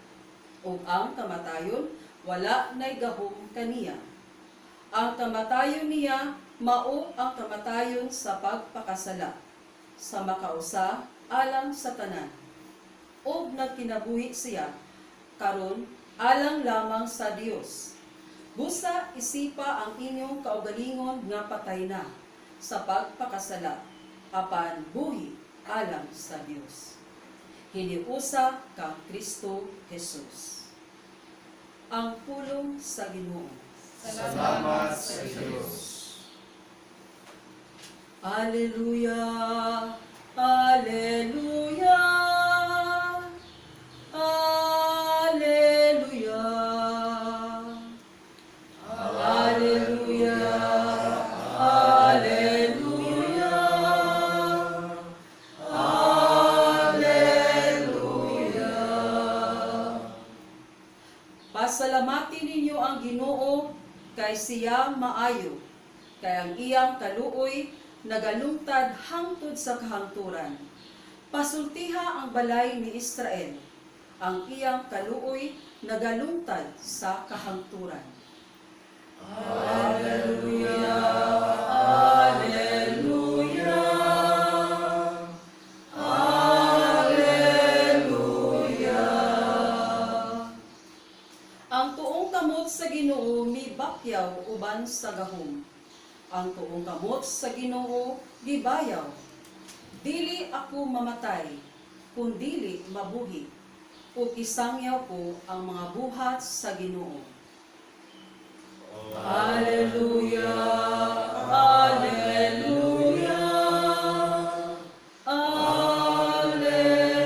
Ug ang kamatayon wala na'y gahom kaniya. Ang kamatayon niya mao ang kamatayon sa pagpakasala, sa makausa alang sa tanan. Ug nagkinabuhi siya karon alang lamang sa Dios. Busa isipa ang inyong kaugalingon nga patay na sa pagpakasala, apan buhi alang sa Dios. Hiniusa kang Kristo Jesus. Ang pulong sa Ginoo. Salamat sa Diyos. Alleluia, Alleluia, Alleluia, Alleluia, Alleluia, Alleluia. Pasalamati ninyo ang Ginoo kay siya maayo, kay ang iyang kaluoy nagalungtad hangtod sa kahangturan. Pasultiha ang balay ni Israel, ang iyang kaluoy nagalungtad sa kahangturan. Alleluia, Alleluia, Alleluia. Ang tuong kamot sa Ginoo mibakyaw uban sa gahom. Ang tuong kamot sa Ginoo gibayaw. Dili ako mamatay, kun dili mabuhi. Ug isangyaw ko ang mga buhat sa Ginoo. Alleluia, Alleluia, Alleluia.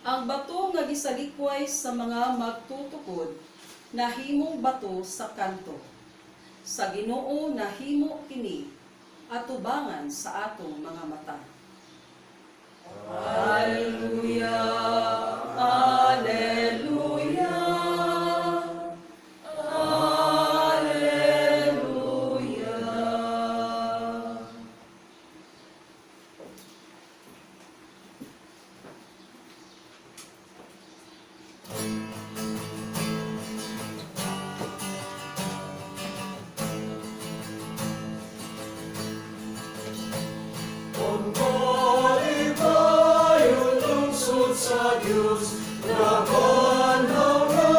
Ang bato nga gisalikway sa mga magtutukod, nahimong bato sa kanto. Sa Ginoo nahimo kini, atubangan sa atong mga mata. Alleluia, Alleluia, Alleluia. Pagkalipayon lungsod sa Diyos, nabanhaw na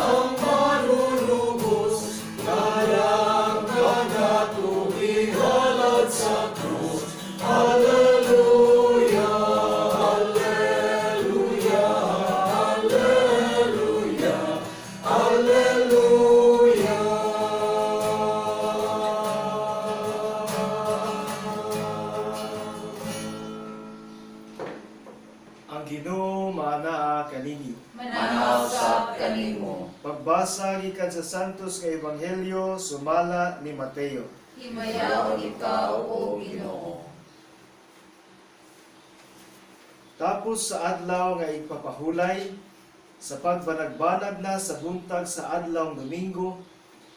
ang manunubos, ngalang kanatong ihalad sa Pagbasa gikan sa Santos nga Ebanghelyo sumala ni Mateo. Himayaon ikaw, O Ginoo. Tapos sa adlaw nga igpapahulay, sa pagbanagbanag na sa buntag sa adlaw Domingo,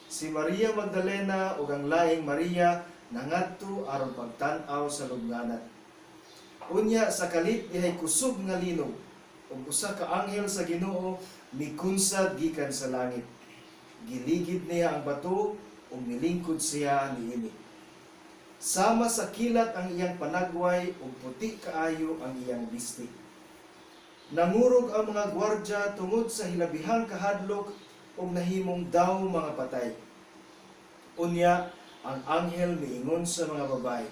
si Maria Magdalena ug ang laing Maria nangadto aron pagtan-aw sa lubnganan. Unya sa kalit dihay kusog nga linog ug usa ka anghel sa Ginoo mikunsad gikan sa langit. Giligid niya ang bato ug milingkod siya niini. Sama sa kilat ang iyang panagway ug puti kaayo ang iyang bisti. Nangurog ang mga gwardya tungod sa hilabihang kahadlok ug nahimong daw mga patay. Unya, ang anghel miingon sa mga babae,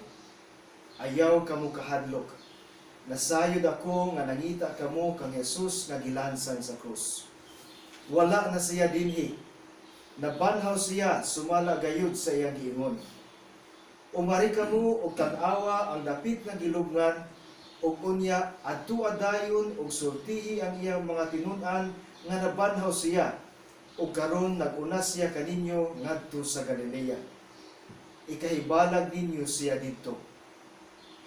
"Ayaw kamo kahadlok. Nasayod ako nga nangita kamo kang Jesus nga gilansang sa krus. Wala na siya dinhi. Nabanhaw siya sumala gayud sa iyang giingon. Umari kamo og tan-awa ang dapit nga gilubngan ug unya adtua dayon og sultihi ang iyang mga tinun-an nga nabanhaw siya ug karon nag-una siya kaninyo ngadto sa Galilea. Ikahibalag ninyo siya didto.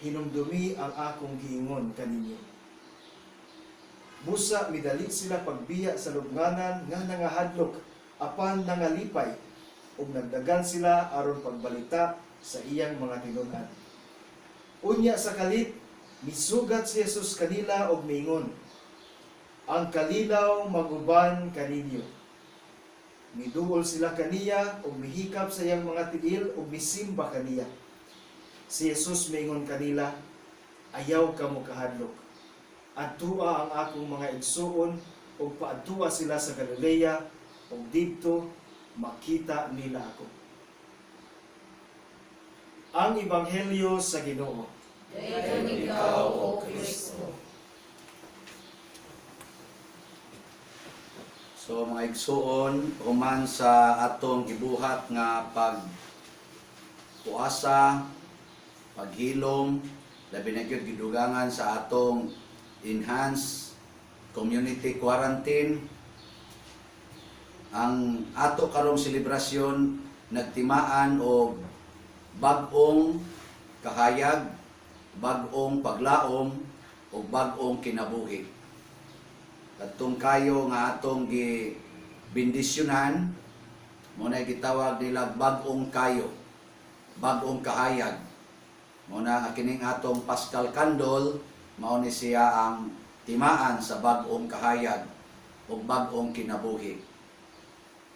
Hinumdumi ang akong giingon kaninyo." Busa midali sila pagbiya sa lubnganan nga nangahadlok apan nangalipay ug nagdagan sila aron pagbalita sa iyang mga tinun-an. Unya sa kalit, misugat si Jesus kanila og miingon, "Ang kalilaw maguban kaninyo." Miduol sila kaniya ug mihikap sa iyang mga tiil ug misimba kaniya. Si Jesus miingon kanila, "Ayaw kamo kahadlok. Adtua ang akong mga igsuon ug paadtua sila sa Galilea ug didto makita nila ako." Ang Ebanghelyo sa Ginoo. Dayon ikaw, O Kristo. So mga igsuon, human sa atong gibuhat nga pag puasa, paghilom, labi na gyud gidugangan sa atong enhanced community quarantine. Ang ato karong selebrasyon nagtimaan og bag-ong kahayag, bag-ong paglaom ug bag-ong kinabuhi. Kadtong kayo nga atong gi bendisyonan mo na gitawag nila bag-ong kayo, bag-ong kahayag. Mo na nga kining atong Paschal Candle mao ni siya ang timaan sa bag-ong kahayag ug bag-ong kinabuhi.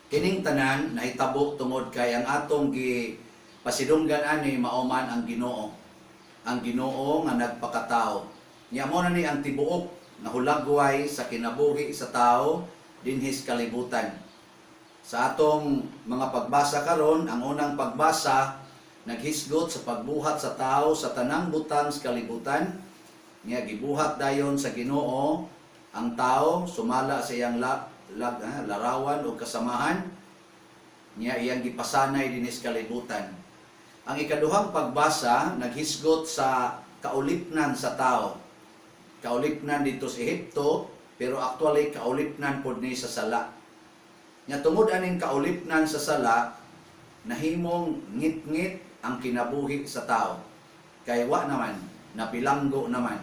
Kining tanan nahitabo tungod kay ang atong gi pasidunggan ani mao man ang Ginoo. Ang Ginoo nga nagpakatao. Nya mo na ni ang tibuok nga hulagway sa kinabuhi sa tao dinhi sa kalibutan. Sa atong mga pagbasa karon, ang unang pagbasa naghisgot sa pagbuhat sa tao sa tanang butang sa kalibutan. Nya gibuhat dayon sa Ginoo ang tao sumala sa iyang larawan o kasamahan niya, iyang gipasanay dinhi sa kalibutan. Ang ikaduhang pagbasa naghisgot sa kaulipnan sa tao. Kaulipnan dito sa Ehipto, pero actually kaulipnan pod ni sa sala. Nya tungod aning kaulipnan sa sala, nahimong ngit-ngit ang kinabuhi sa tao. Kay wa naman, nabilanggo naman.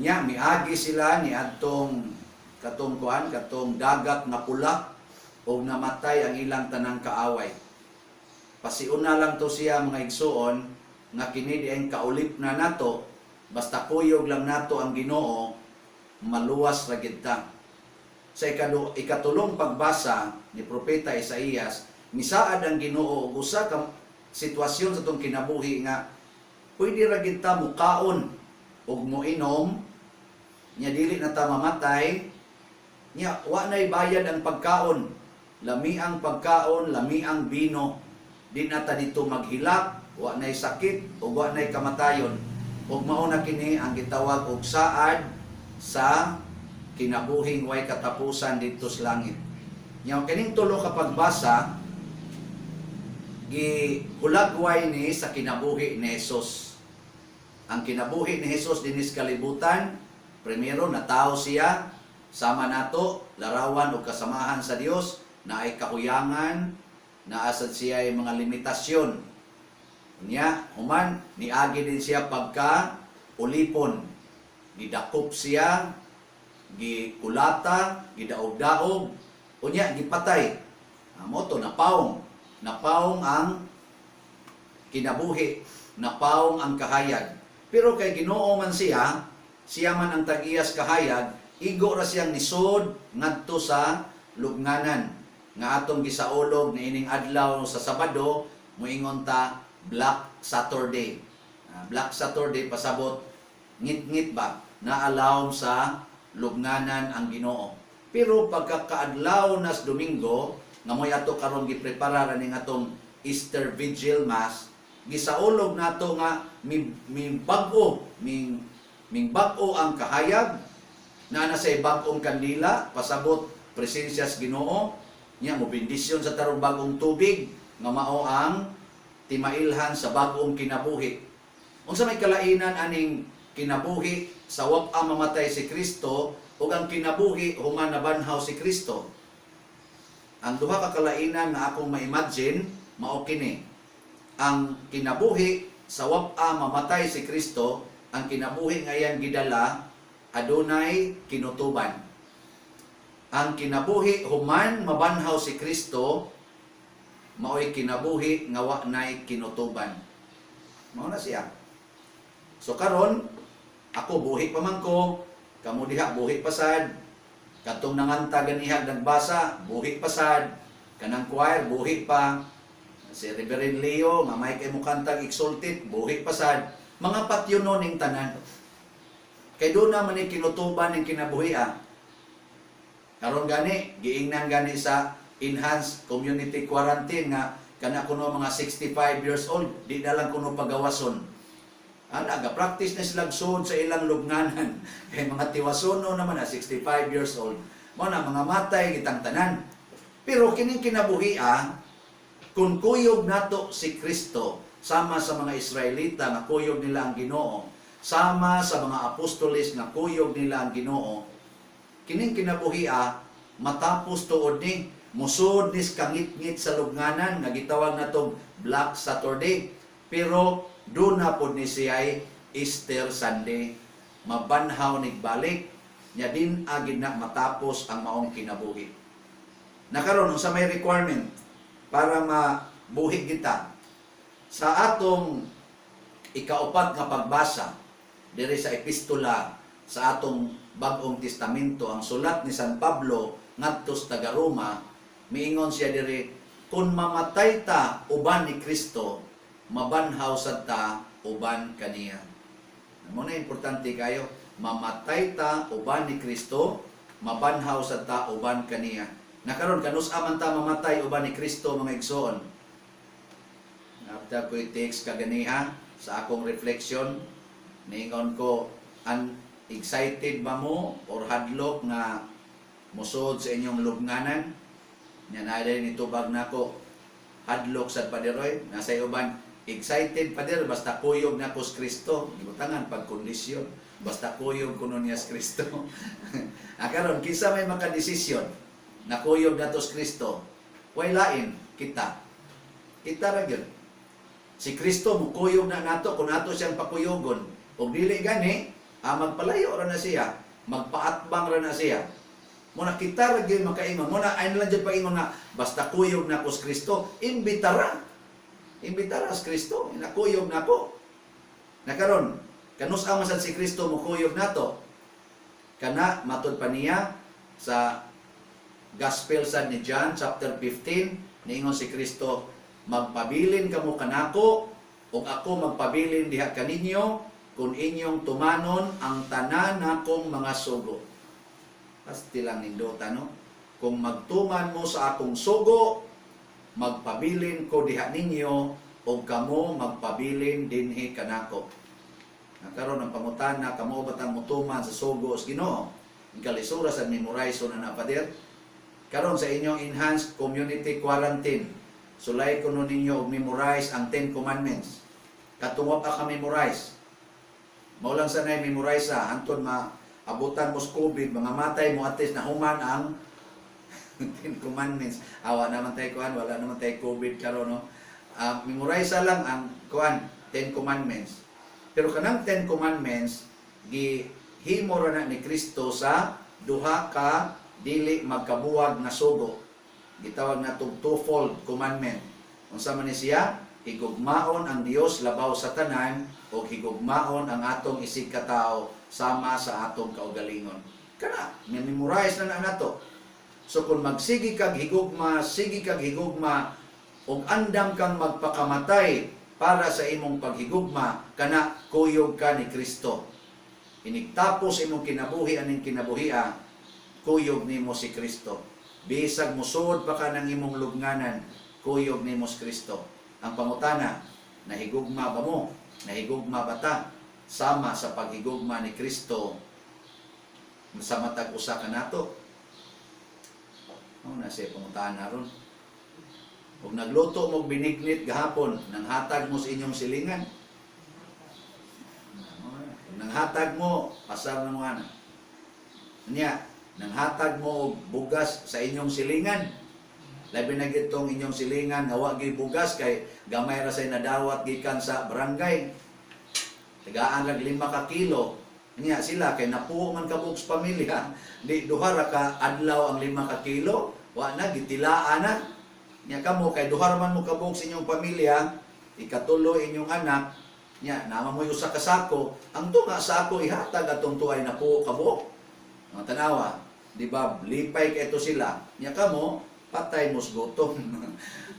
Nya miagi sila ni adtong katong kuan, katong Dagat nga Pula, og namatay ang ilang tanang kaaway. Pasiuna lang to siya, mga igsuon, nga kini di ang kaulipna nato, basta kuyog lang nato ang Ginoo, maluwas ra gid ta. Sa ikatulong pagbasa ni Propeta Isaías, misaad ang Ginoo og usa ka sitwasyon sa atong kinabuhi nga pwede ra gid ta mukaon ug moinom nya dili na ta mamatay, nya wa nay bayad ang pagkaon, lami ang pagkaon, lami ang bino, di na ta dito maghilak, wa nay sakit ug wa nay kamatayon. Ug mao na kini ang gitawag og saad sa kinabuhing way katapusan didto sa langit. Nya kining tulo ka pagbasa gihulagway ni sa kinabuhi ni Jesus. Ang kinabuhi ni Jesus dinhi sa kalibutan, primero natao siya sama nato, larawan o kasamahan sa Dios. Naay kahuyangan, naa sad siya mga limitasyon. Nya, human niagi din siya pagka ulipon. Gidakop siya, gikulata, gidaog-daog, unya gipatay. Mao to napaong. Napaong ang kinabuhi, napaong ang kahayag. Pero kay Ginoo man siya, siya man ang tag-iyas kahayag, igo ra siyang nisod ngadto sa lubnganan nga atong gisaulog niining adlaw sa Sabado, moingon ta Black Saturday. Black Saturday pasabot ngit-ngit ba naalawom sa lubnganan ang Ginoo. Pero pagkakaadlaw nas Domingo nga mo'y ato karon gipreparar aning atong Easter Vigil Mass, gisaulog nato nga mi bag-o ming ming bag-o ang kahayag na nasa bag-ong kandila, pasabot presensya sa Ginoo nya, mo bendisyon sa tarong bag-ong tubig nga mao ang timailhan sa bag-ong kinabuhi. Unsa may kalainan aning kinabuhi sa wa mamatay si Kristo ug ang kinabuhi human nabanhaw si Kristo? Ang duha ka kalainan nga akong ma-imagine mao kini: ang kinabuhi sa wa mamatay si Kristo, ang kinabuhi nga iyang gidala adunay kinutuban. Ang kinabuhi human mabanhaw si Kristo maoy kinabuhi nga wa nay kinutuban. Mao na siya. So karon ako buhi pa man ko, kamo diha buhi pa sad, katong nanganta ganiha nagbasa, buhi pa sad, kanang choir buhi pa, si Reverend Leo nga may kay mukantag exalted, buhi pa sad, mga patyonon ning tanan. Kay doon naman ni kinutuban ning kinabuhi ah. Karon gani, giingnan gani sa enhanced community quarantine nga kana kuno mga 65 years old, di na lang kuno pagawason. Ana, ga-practice na sila sud sa ilang lubnganan. Kay mga tiwasono naman na 65 years old. Mao na mga matay kitang tanan. Pero kining kinabuhi ah, kung kuyog nato si Kristo sama sa mga Israelita nga kuyog nila ang Ginoo, sama sa mga apostoles nga kuyog nila ang Ginoo, kining kinabuhi ah, matapos tuod ni musod nis kangit-ngit sa lubnganan nga gitawag natong Black Saturday. Pero do na pod ni siya'y Easter Sunday. Mabanhaw nigbalik nya din agid na matapos ang maong kinabuhi. Nakaron unsa may requirement para mabuhi kita? Sa atong ikaupat nga pagbasa diri sa epistola sa atong Bag-ong Testamento, ang sulat ni San Pablo ngadto sa taga Roma, miingon siya diri, kung mamatay ta uban ni Kristo, mabanhaw sad ta uban kaniya. Mao na importante kayo, mamatay ta uban ni Kristo, mabanhaw sad ta uban kaniya. Nakaron kanus-a man ta mamatay uban ni Kristo, mga igsoon? After ko i-text kaganiha sa akong reflection, niingon ko, an excited ba mo or hadlok nga musod sa inyong lubnganan? Nya na ni tubag nako, hadlok sad, Paderoy. Nasa uban, excited, Pader, basta kuyog nako sa Kristo. Gibutangan pag kondisyon, basta kuyog kuno niya sa Kristo. Ah, karon kinsa may makadesisyon na kuyog nato sa Kristo? Way lain, kita. Kita ra gyud. Si Kristo mukuyog na nato kung nato siyang pakuyogon. Og dili gani, magpalayo ra na siya, magpaatbang ra na siya. Muna kita ra gyud makaingon. Muna ay lang jud paingon nga basta kuyog na ko sa Kristo, imbitara. Imbitara sa Kristo, nakuyog na ko. Nakaron, kanus-a man sad si Kristo mukuyog nato? Kana matud pa niya sa Gospel sad ni John chapter 15, niingon si Kristo, "Magpabilin kamo kanako ug ako magpabilin diha kaninyo kung inyong tumanon ang tanan nakong mga sugo." Pasti lang nindota, no? Kung magtuman mo sa akong sugo, magpabilin ko diha ninyo ug kamo magpabilin dinhi kanako. Nakaron ang pangutana, kamo ba tang mutuman sa sugo sa Ginoo? Kalisura sa memorize na na, Pader. Karon sa inyong enhanced community quarantine, sulay kuno ninyo og memorize ang 10 Commandments. Katong wa pa ka memorize, mao lang sanay memorize sa hantod ma abutan mo sa COVID, mga matay mo, at least nahuman ang 10 Commandments. Awa naman tayo kuan, wala naman tayo COVID karon, no. Memorize lang ang kuan, 10 Commandments. Pero kanang 10 Commandments gi himo ra na ni Kristo sa duha ka dili magkabuwag nga sugo. Gitawag natong twofold commandment. Unsa man ni siya? Higugmaon ang Dios labaw sa tanan o higugmaon ang atong isig katawo sama sa atong kaugalingon. Kana, memorize na na nato. So kung magsige kag higugma, sige kag higugma, ug andam kang magpakamatay para sa imong paghigugma, kana kuyog ka ni Kristo. Inigtapos imong kinabuhi aning kinabuhia, kuyog nimo si Kristo. Bisag musuod pa ka ng imong lubnganan, kuyog nimo si Kristo. Ang pangutana, nahigugma ba mo? Nahigugma ba ta? Sama sa paghigugma ni Kristo sa matag usa ka nato. Oh, nasa pangutana ron. Kung nagluto mo binignit gahapon, nanghatag mo sa inyong silingan. Kung nanghatag mo, pasar na mo ana. Nya, nanghatag mo og bugas sa inyong silingan. Labi na gitong inyong silingan nga wa gyud bugas kay gamay ra say nadawat gikan sa barangay. Tagaan rag 5 ka kilo. Nya sila kay napuo man kabuok sa pamilya, di duha ra ka adlaw ang 5 ka kilo, wa na gitilaan na. Nya kamo kay duha ra man mo kabuok sa inyong pamilya, ikatulo inyong anak, nya naa man mo'y usa ka sako, ang tunga sako ihatag atong tuay napuo kabuok. Mga tanawa, di ba, lipay kay ito sila. Nya kamo, patay mo sa gutom.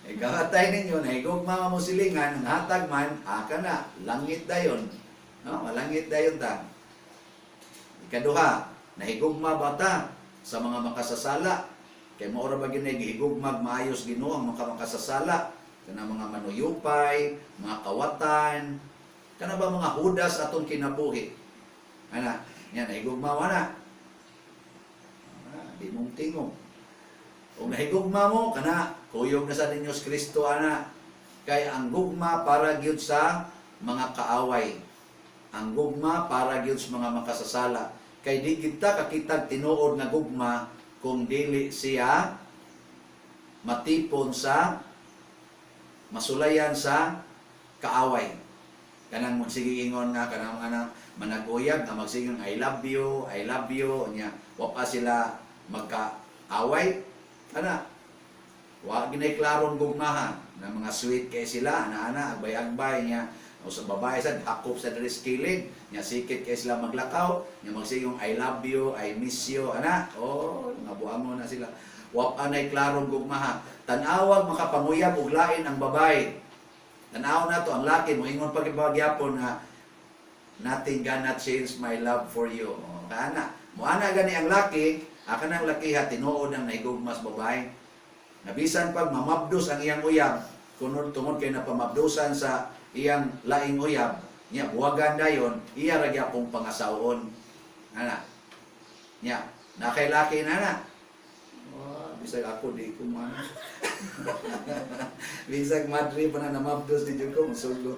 Ikamatay ninyo, nahigugma mo silingan, ang hatag man, aka na, langit dayon. No, malangit dayon ta. Ikaduha, nahigugma ba ta sa mga makasasala? Kay mao ra ba gyud nay gihigugmag maayos Ginoo ang mga makasasala? Kana mga manuyupay, mga kawatan, kana ba mga hudas atong kinabuhi? Ana, yan nahigugma wa na. Ah, di mong tingog. Kung nahigugma mo, kana, kuyog na sa ninyo si Kristo, ana. Kay ang gugma para gyud sa mga kaaway. Ang gugma para gyud sa mga makasasala. Kay di kita kakitag tinuod nga gugma kung dili siya matipon sa masulayan sa kaaway. Kanang magsige ingon nga kanang anang managuyab nga magsigang "I love you, I love you" nya wa pa sila magkaaway, ana wa ginay klarong gugmaha na mga sweet kay sila, ana-ana, agbay-agbay niya o sa babae sad hakop sa diri sa kilid nya, sikit kay sila maglakaw nya, magsigong "I love you, I miss you," ana, oh, mga buangon na sila. Wa pa nay klarong gugmaha. Tan-awag makapanguyab og lain ang babae. Tan-aw na to ang laki, moingon pa gyapon nga "Nothing gonna change my love for you." O, kaana mo ana gani ang laki, aka nang lakiha tinuod ang nahigugma sa babae. Nabisan pag mamabdos ang iyang uyab, kunod tungod kay napamabdosan sa iyang laing uyab, nya buwagan dayon, iya ra gyapong pangasawon. Ana. Nya, nakay laki na na. Oh, bisag ako di ko man. Bisag madre pa na namabdos, di jud ko musugot.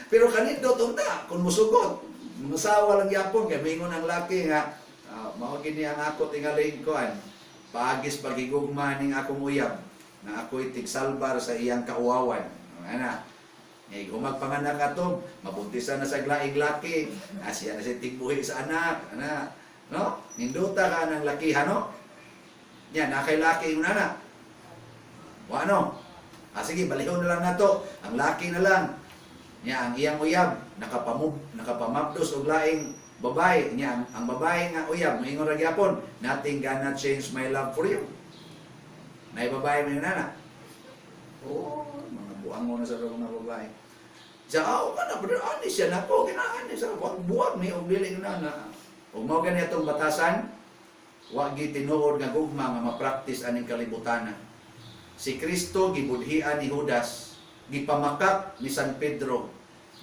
Pero kanindot unta kung musugot. Musawa lang gyapon kay mingon ang laki nga mao gini ang ako tingaling kuan. Paagis paghigugma ning akong uyab na ako'y tigsalbar sa iyang kauwawan. Ana. Ngay humag panganak ato, mabuntisan na sa laing laki. Ah, siya na siya tigbuhi sa anak. Ana. No? Ninduta ka ng lakihan, no? Yan, nakay laki yung nana. Wa no? Ah, sige, balihon na lang nato. Ang laki na lang. Nya ang iyang uyab nakapamabdos og laing babae. Nya ang babae nga uyab moingon ra gyapon, "Nothing gonna change my love for you." Nay babae mo yung nana. Oh, mga buangon na sa mga babae. Siya, oh, kana, pero ani siya nako, kinaan siya, wag buwag ni og dili na na. Ug mao gani atong batasan, wa gi tinuod nga gugma nga ma-practice aning kalibutana. Si Kristo gibudhian ni Judas, gipamakak ni San Pedro,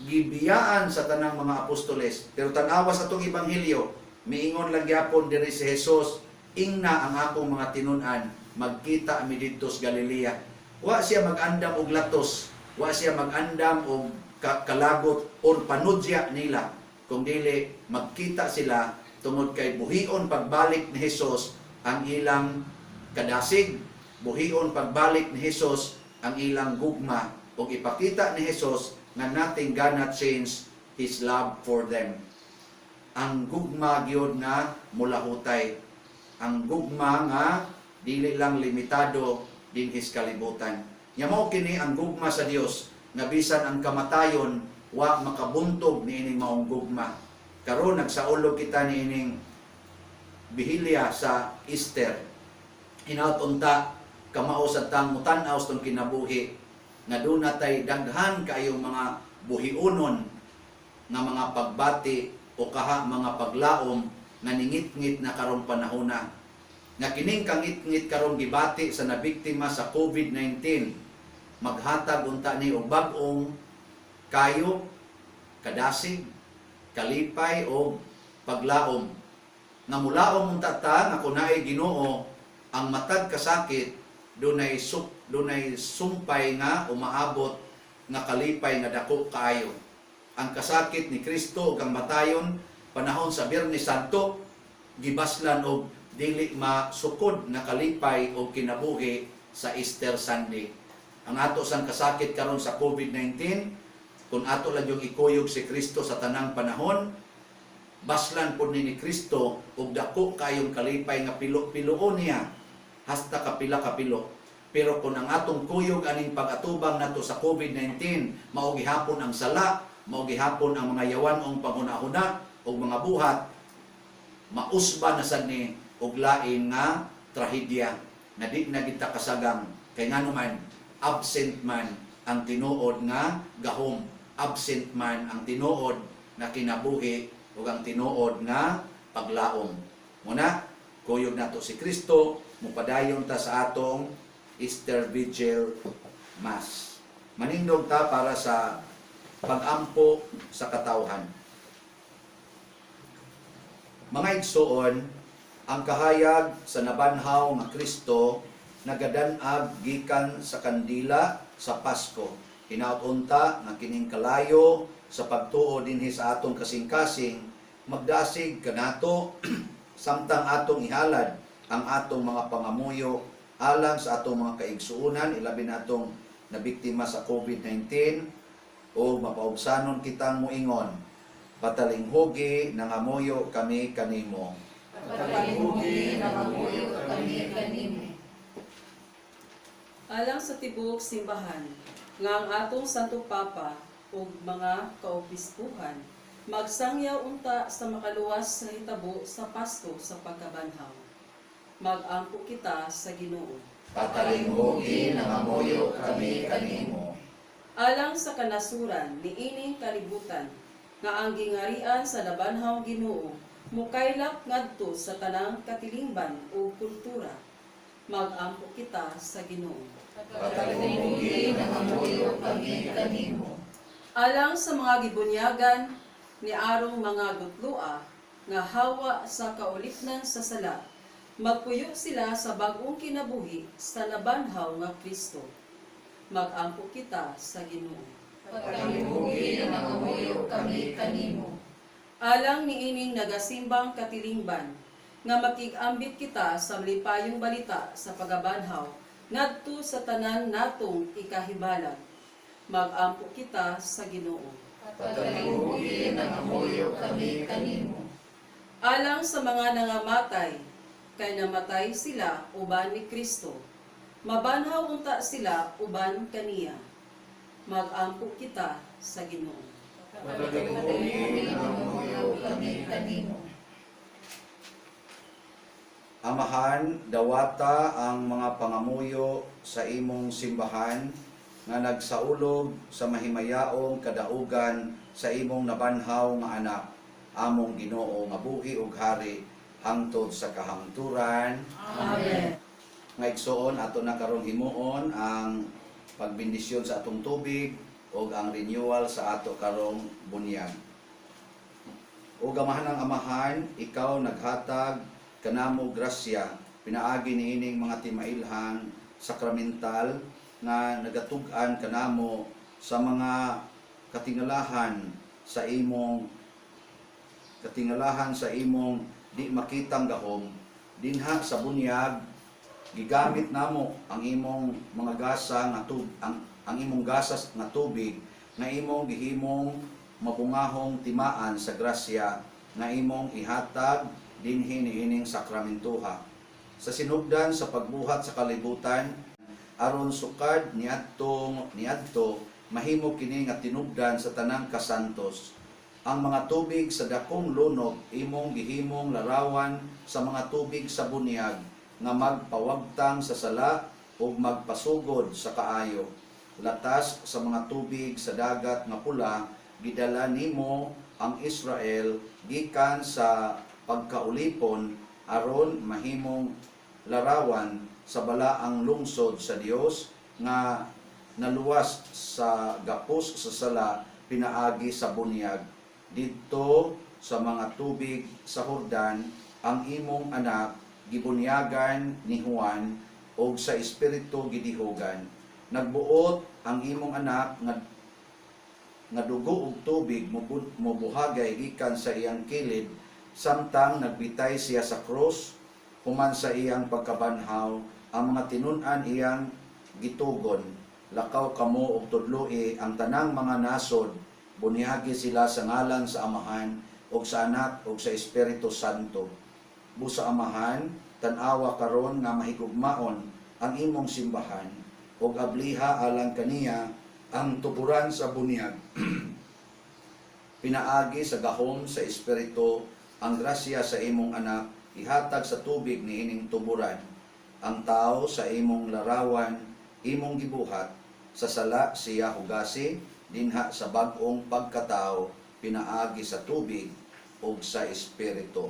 gibiyaan sa tanang mga apostoles. Pero tan-awa sa atong ebanghelyo, miingon lang gyapon diri si Jesus, "Ingna ang akong mga tinun-an, magkita mi didto sa Galilea." Wa siya mag-andam og latos, wa siya mag-andam og kalagot or panudya nila. Kung dili magkita sila tungod kay buhion pagbalik ni Jesus. ang ilang kadasig, buhion pagbalik ni Hesus ang ilang gugma ug ipakita ni Hesus nga nothing gonna change His love for them. Ang gugma gyud nga mulahutay. Ang gugma nga dili lang limitado dinhi sa kalibutan. Nya mao kini ang gugma sa Dios nga bisan ang kamatayon wa makabuntog niining maong gugma. Karon nagsaulog kita niining bihilya sa Easter. Hinaut unta kamao sa tang mutan-aw sa tong kinabuhi nga duna tay daghan kaayong mga buhiunon nga mga pagbati o kaha mga paglaom nga ningitngit na karong panahona. Nga kining kangitngit karong gibati sa nabiktima sa COVID-19, maghatag unta ni og bag-ong kayo, kadasig, kalipay o paglaom. Nga mulaom unta ta nga kun naay Ginoo, ang matag kasakit dunay sumpay nga umaabot nga kalipay nga dako kaayo. Ang kasakit ni Kristo ug ang matayon panahon sa Biyernes Santo gibaslan og dili masukod nga kalipay og kinabuhi sa Easter Sunday. Ang ato sang kasakit karon sa COVID-19, kung ato lang yung ikuyog si Kristo sa tanang panahon, baslan pod ni Kristo og dako kayong kalipay nga pilo-piloon niya hasta kapila kapilo. Pero kung ang atong kuyog aning pag-atubang nato sa COVID-19, mao gihapon ang sala, mao gihapon ang mga yawan-ong panghuna-huna ug mga buhat, mausba na sad ni og lain nga trahedya na di na kita kasagang kay ngano man absent man ang tinuod nga gahom, absent man ang tinuod na kinabuhi ug ang tinuod nga paglaom. Muna kuyog nato si Kristo, mupadayon ta sa atong Easter Vigil Mass. Manindog ta para sa pagampo sa katawhan. Mga igsoon, ang kahayag sa nabanhaw nga Kristo nagadan-ag gikan sa kandila sa Pasko. Hinaut unta nga kining kalayo sa pagtuo dinhi sa atong kasing-kasing magdasig kanato samtang atong ihalad ang atong mga pangamuyo alang sa atong mga kaigsuonan, ilabi na atong nabiktima sa COVID-19, o mapaubsanon kitang muingon: Patalinghugi, nangamuyo kami kanimo. Patalinghugi, nangamuyo kami kanimo. Alang sa tibuok simbahan, nga ang atong Santo Papa ug mga kaobispuhan magsangyaw unta sa makaluwas sa hitabo sa Pasko sa pagkabanhaw. Mag-ampo kita sa Ginoo. Patalinghugi, nangamuyo kami kanimo. Alang sa kanasuran niining kalibutan, nga ang gingarian sa nabanhaw Ginoo mukaylap ngadto sa tanang katilingban ug kultura. Mag-ampo kita sa Ginoo. Patalinghugi, nangamuyo kami kanimo. Alang sa mga gibunyagan ni arong mga gutlua nga hawa sa kaulipnan sa sala, magpuyo sila sa bag-ong kinabuhi sa nabanhaw nga Kristo. Mag-ampo kita sa Ginoo. Patalinghugi, nangamuyo kami kanimo. Alang niining nagasimbang katilingban, nga makig-ambit kita sa lipayong balita sa pagabanhaw ngadto sa tanan natong ikahibalag. Mag-ampo kita sa Ginoo. Patalinghugi, nangamuyo kami kanimo. Alang sa mga nangamatay, kay namatay sila uban ni Kristo. Mabanhaw unta sila uban kaniya. Mag-ampo kita sa Ginoo. Patalinghugi, nangamuyo kami kanimo. Amahan, dawata ang mga pangamuyo sa imong simbahan nga nagsaulog sa mahimayaong kadaugan sa imong nabanhaw nga anak, among Ginoo nga buhi ug hari hangtod sa kahangturan. Amen. Nga igsoon, ato na karong himuon ang pagbendisyon sa atong tubig ug ang renewal sa ato karong bunyag. O gamahan ang Amahan, ikaw naghatag kanamo grasya pinaagi niining mga timailhan sakramental nga nagatug-an kanamo sa mga katingalahan sa imong di makitang gahom. Dinha sa bunyag gigamit namo ang imong mga gasa nga tub ang imong gasas nga tubig nga imong gihimong mabungahong timaan sa grasya nga imong ihatag dinhi niining sakramentuha sa sinugdan sa pagbuhat sa kalibutan, aron sukad niadto niadto mahimo kini nga tinubdan sa tanang kasantos. Ang mga tubig sa dakong lunok imong gihimong larawan sa mga tubig sa bunyag nga magpawagtang sa sala ug magpasugod sa kaayo. Latas sa mga tubig sa Dagat nga Pula, gidala nimo ang Israel gikan sa pagkaulipon aron mahimong larawan sa balaang lungsod sa Dios nga naluwas sa gapos sa sala pinaagi sa bunyag. Didto sa mga tubig sa Jordan, ang imong anak gibunyagan ni Juan og sa espiritu gidihugan. Nagbuot ang imong anak nga dugo ug tubig mobuhagay gikan sa iyang kilid samtang nagbitay siya sa krus. Human sa iyang pagkabanhaw, ang mga tinun-an iyang gitugon: "Lakaw kamo ug tudloi ang tanang mga nasod, bunyagi sila sa ngalan sa Amahan ug sa Anak ug sa Espiritu Santo." Busa, Amahan, tan-awa karon nga mahigugmaon ang imong simbahan ug abliha alang kaniya ang tuburan sa bunyag pinaagi sa gahom sa Espiritu. Ang grasya sa imong anak ihatag sa tubig niining tuburan. Ang tao sa imong larawan imong gibuhat, sa sala siya hugasi dinha sa bag-ong pagkatao pinaagi sa tubig ug sa Espiritu.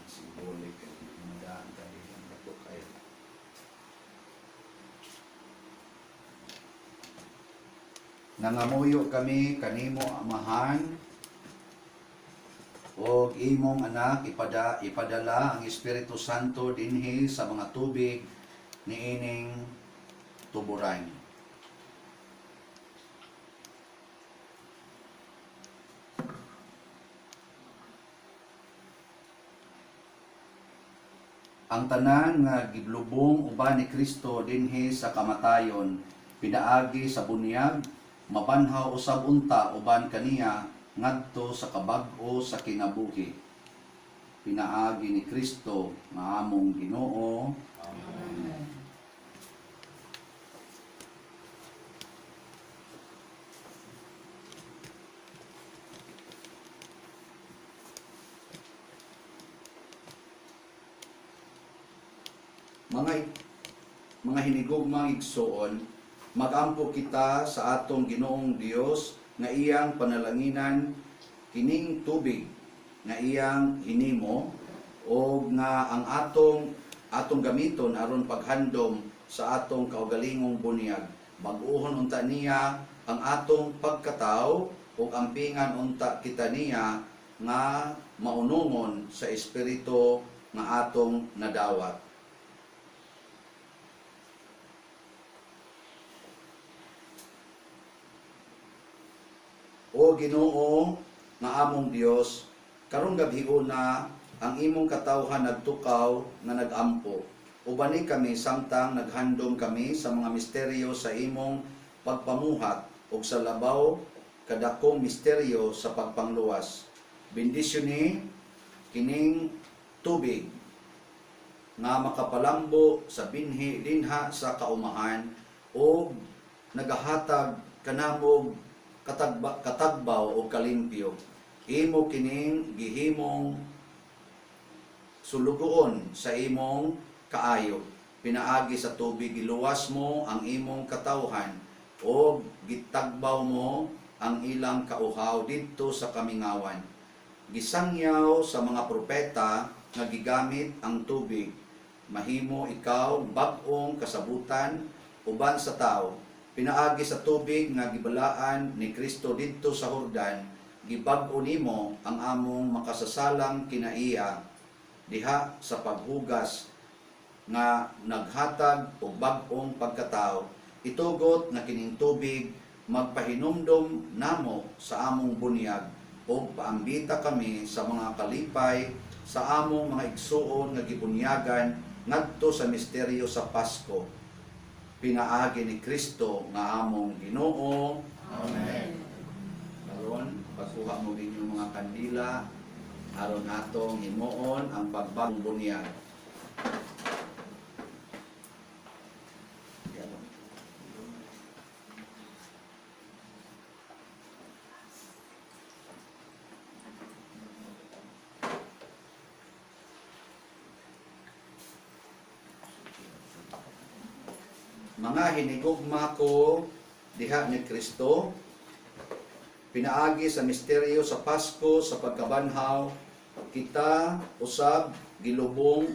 Symbolic madaan tayo ang dato kayo. Nangamuyo kami kanimo, Amahan, og imong anak ipadala ang Espiritu Santo dinhi sa mga tubig niining tuburan. Ang tanan nga giblubong uban ni Kristo dinhi sa kamatayon pinaagi sa bunyag, mabanhaw usab unta uban kaniya ngadto sa kabag-o sa kinabuhi pinaagi ni Kristo nga among Ginoo. Amen. Mga hinigugmang igsoon, magampo kita sa atong Ginoong Dios nga iyang panalanginan kining tubig nga iyang hinimo og nga ang atong atong gamiton aron paghandom sa atong kaugalingong bunyag. Bag-ohon unta niya ang atong pagkataw ug ampingan unta kita niya nga maunungon sa Espiritu nga atong nadawat. O Ginoo nga among Dios, karong gabhiona ang imong katawhan nagtukaw nga nagampo. Ubani kami samtang naghandom kami sa mga misteryo sa imong pagpamuhat ug sa labaw kadakong misteryo sa pagpangluwas. Bendisyoni kining tubig nga makapalambo sa binhi dinha sa kaumahan ug nagahatag kanamog katagbaw o kalimpyo. Imo kining gihimong sulugoon sa imong kaayo. Pinaagi sa tubig giluwas mo ang imong katawhan o gitagbaw mo ang ilang kauhaw didto sa kamingawan. Gisangyaw sa mga propeta nga gigamit ang tubig. Mahimo ikaw bag-ong kasabutan uban sa tao. Pinaagi sa tubig nga gibalaan ni Kristo didto sa Hordan, gibag-o nimo ang among makasasalang kinaiya diha sa paghugas nga naghatag og bag-ong pagkatao. Itugot nga kining tubig magpahinumdom namo sa among bunyag ug paambita kami sa mga kalipay sa among mga igsuon nga gibunyagan ngadto sa misteryo sa Pasko pinaagi ni Kristo nga among Ginoo. Amen. Karon pagkuha mo inyong mga kandila aron atong himuon ang pagbagong bunyag. Yan. Mga hinigugma ko diha ni Kristo, pinaagi sa misteryo sa Pasko sa pagkabanhaw, kita usab gilubong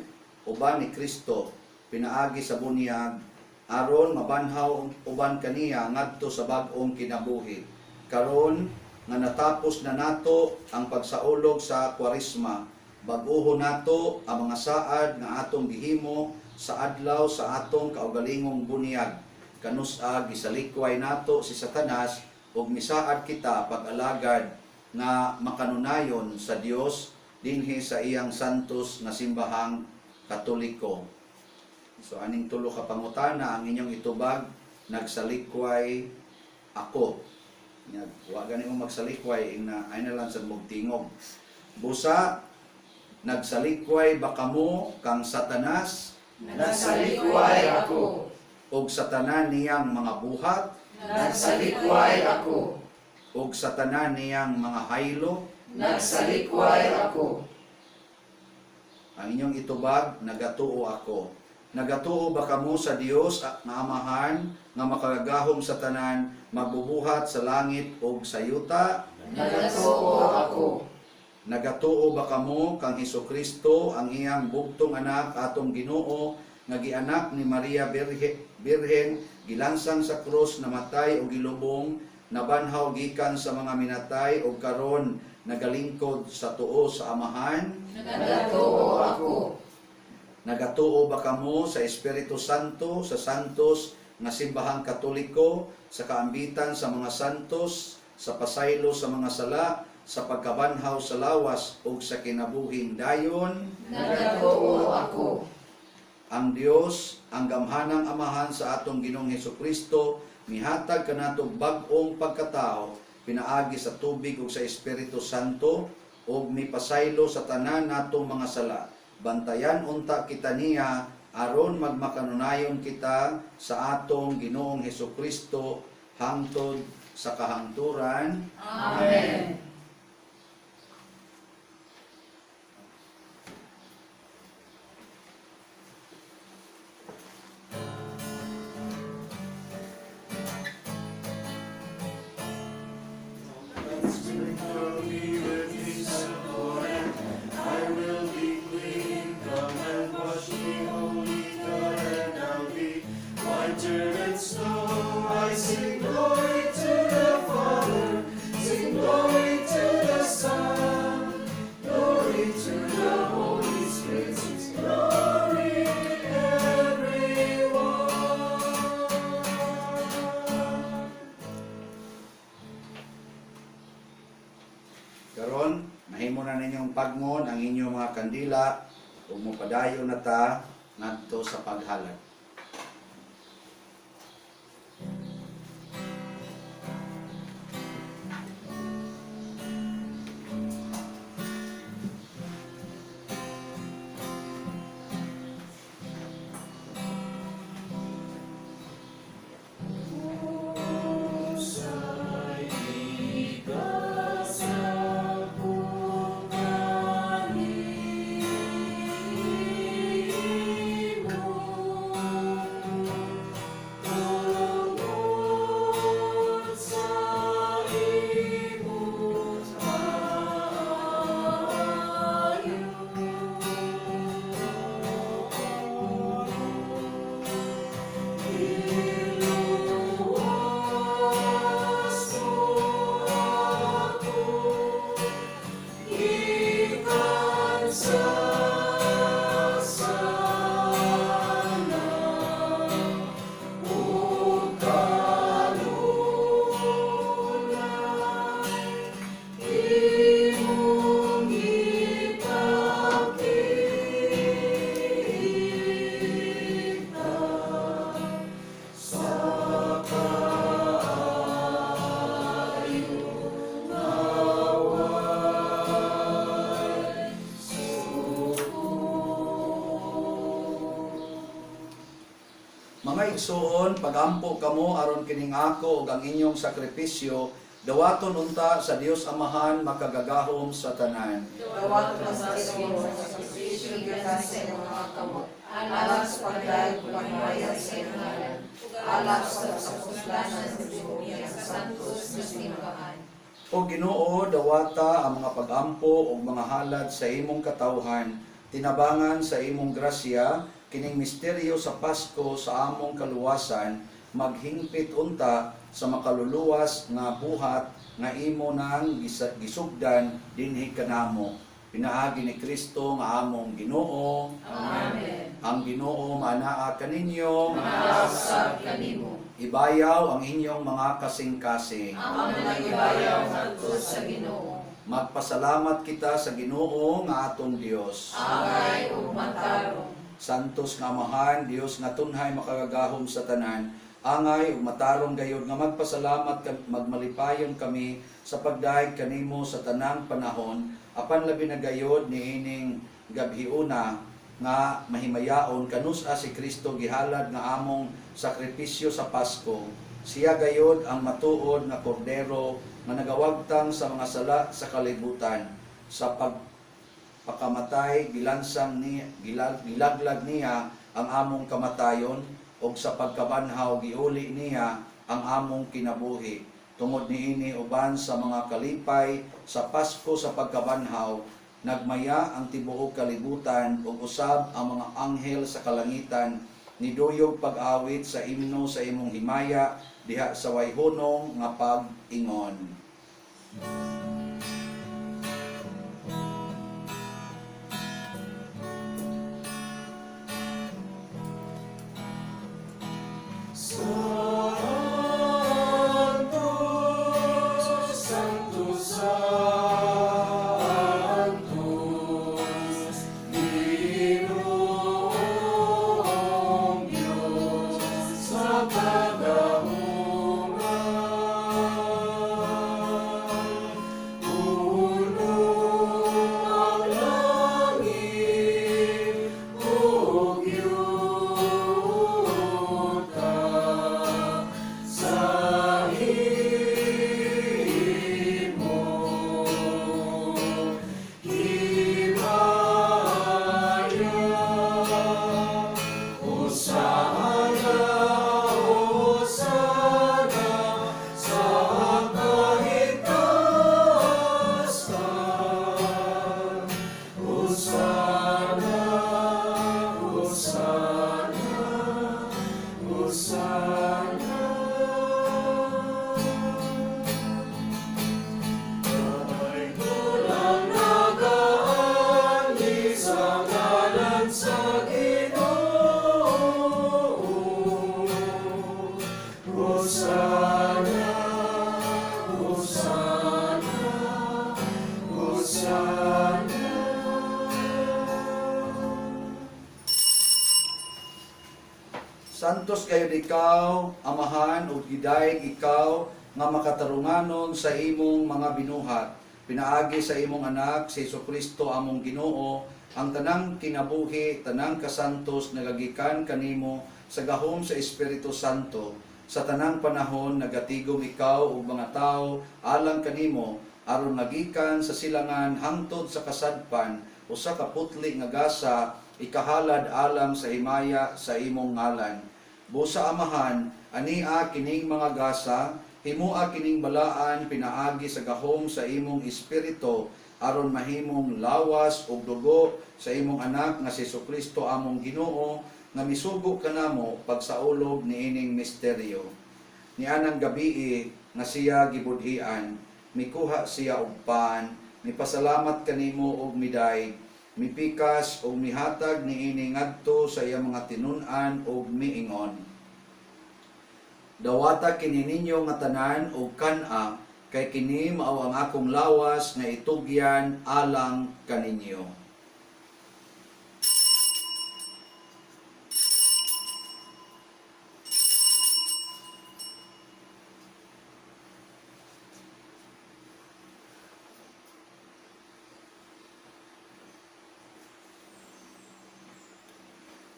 uban ni Kristo, pinaagi sa bunyag aron mabanhaw uban kaniya ngadto sa bag-ong kinabuhi. Karon nga natapos na nato ang pagsaulog sa Kwaresma, bag-oho nato ang mga saad nga atong gihimo sa adlaw sa atong kaugalingong bunyag. Kanus-a gisalikway nato si Satanas ug misaad kita pag-alagad nga makanunayon sa Dios dinhi sa iyang santos nga simbahang Katoliko. So aning tulo ka pangutana ang inyong itubag, nagsalikway ako. Nya, wa gani mo magsalikway ingna ay na lang sad mog tingog. Busa nagsalikway ba kamo kang Satanas Nagsalikway ako. ug sa tanan niyang mga buhat Nagsalikway ako. ug sa tanan niyang mga haylo? Nagsalikway ako. Ang inyong itubag, nagatuo ako. Nagatuo ba kamo sa Dios nga Amahan nga makagagahom sa tanan, magbubuhat sa langit ug sa yuta? Nagatuo ako. Nagatuo ba kamo kang Hesukristo ang iyang bugtong anak atong Ginoo nga gianak ni Maria Birhen, gilansang sa krus, namatay ug gilubong, nabanhaw gikan sa mga minatay ug karon nagalingkod sa tuo sa Amahan? Nagatuo ako. Nagatuo ba kamo sa Espiritu Santo, sa santos nga simbahang Katoliko, sa kaambitan sa mga santos, sa pasaylo sa mga sala, sa pagkabanhaw sa lawas ug sa kinabuhing dayon? Nagatuo ako. Ang Dios, ang gamhanang Amahan sa atong Ginoong Hesukristo, mihatag kanatong bag-ong pagkatao pinaagi sa tubig ug sa Espiritu Santo ug mipasaylo sa tanan natong mga sala. Bantayan unta kita niya aron magmakanunayon kita sa atong Ginoong Hesukristo hangtod sa kahangturan. Amen. Sprinkle me with hyssop, Lord, and I will be clean. Come and wash me, holy God, and I'll be whiter than snow. I sing glory to the Father, sing glory to the Son, glory to the Holy Spirit, sing glory everyone. Karon, mahimo na ninyong pagmon ang inyong mga kandila ug mopadayon na ta ngadto sa paghalad. Igsuon, pagampo kamo aron kining ako ug ang inyong sakripisyo dawaton unta sa Dios Amahan makagagahom sa tanan. Dawaton sa Ginoo sa sakripisyo gikan sa imong mga kamot, alang sa pagdayeg ug pagbayad sa iyang ngalan, alang sa kapuslanan sa tibuok niyang santos nga simbahan. O Ginoo, dawata ang mga pagampo ug mga halad sa imong katawhan, tinabangan sa imong grasya kining misteryo sa Pasko sa among kaluwasan, maghingpit unta sa makaluluwas nga buhat nga imo nang gisugdan dinhi kanamo. Pinaagi ni Kristo nga among Ginoo. Amen. Ang Ginoo maanaa kaninyo. Mausab kanimo. Ibayaw ang inyong mga kasing-kasing. Ang mga ibayaw ngadto sa Ginoo. Magpasalamat kita sa Ginoo nga atong Dios. Angay ug matarong. Santos nga Amahan, Dios nga tunhay makagagahom sa tanan, angay ug matarong gayud nga magpasalamat magmalipayon kami sa pagdayeg kanimo sa tanang panahon, apan labi na gayud niining gabhiuna nga mahimayaon kanus-a si Kristo gihalad nga among sakripisyo sa Pasko. Siya gayud ang matuod nga kordero nga nagawagtang sa mga sala sa kalibutan sa pagpakamatay gilansang ni gilaglag niya ang among kamatayon ug sa pagkabanhaw giuli niya ang among kinabuhi. Tungod niini uban sa mga kalipay sa Pasko sa pagkabanhaw, nagmaya ang tibuok kalibutan ug usab ang mga anghel sa kalangitan niduyog pag-awit sa imno sa imong himaya diha sa wayhunong nga pag-ingon. Santo, Santo, Santo, Ginoong Diyos sa kadaungan. Puno ang langit ug yuta sa imo himaya. Hosana, Hosana, sa kahitasan. Hosana, Hosana, Hosana. Ay tulang nagaani sa ngalan sa Ginoo. Hosana, Hosana, Hosana. Santos gayud ikaw, Amahan, ug gidayeg ikaw nga makatarunganon sa imong mga binuhat. Pinaagi sa imong anak si Kristo among Ginoo, ang tanang kinabuhi, tanang kasantos nagagikan kanimo sa gahom sa Espiritu Santo. Sa tanang panahon nagatigom ikaw ug mga tawo alang kanimo aron magikan sa silangan hangtod sa kasadpan usa ka putli nga gasa ikahalad alang sa himaya sa imong ngalan. Busa Amahan, ania kining mga gasa, himua kining balaan pinaagi sa gahom sa imong espiritu aron mahimong lawas ug dugo sa imong anak nga si Kristo among Ginoo nga misugo kanamo pagsaulog niining misteryo. Nianang gabii nga siya gibudhian, mikuha siya og pan, mipasalamat kanimo og miday, mipikas og mihatag niini ngadto sa iyang mga tinun-an og miingon. Dawata kini ninyo nga tanan og kan-a, kay kini mao ang akong lawas nga itugyan alang kaninyo.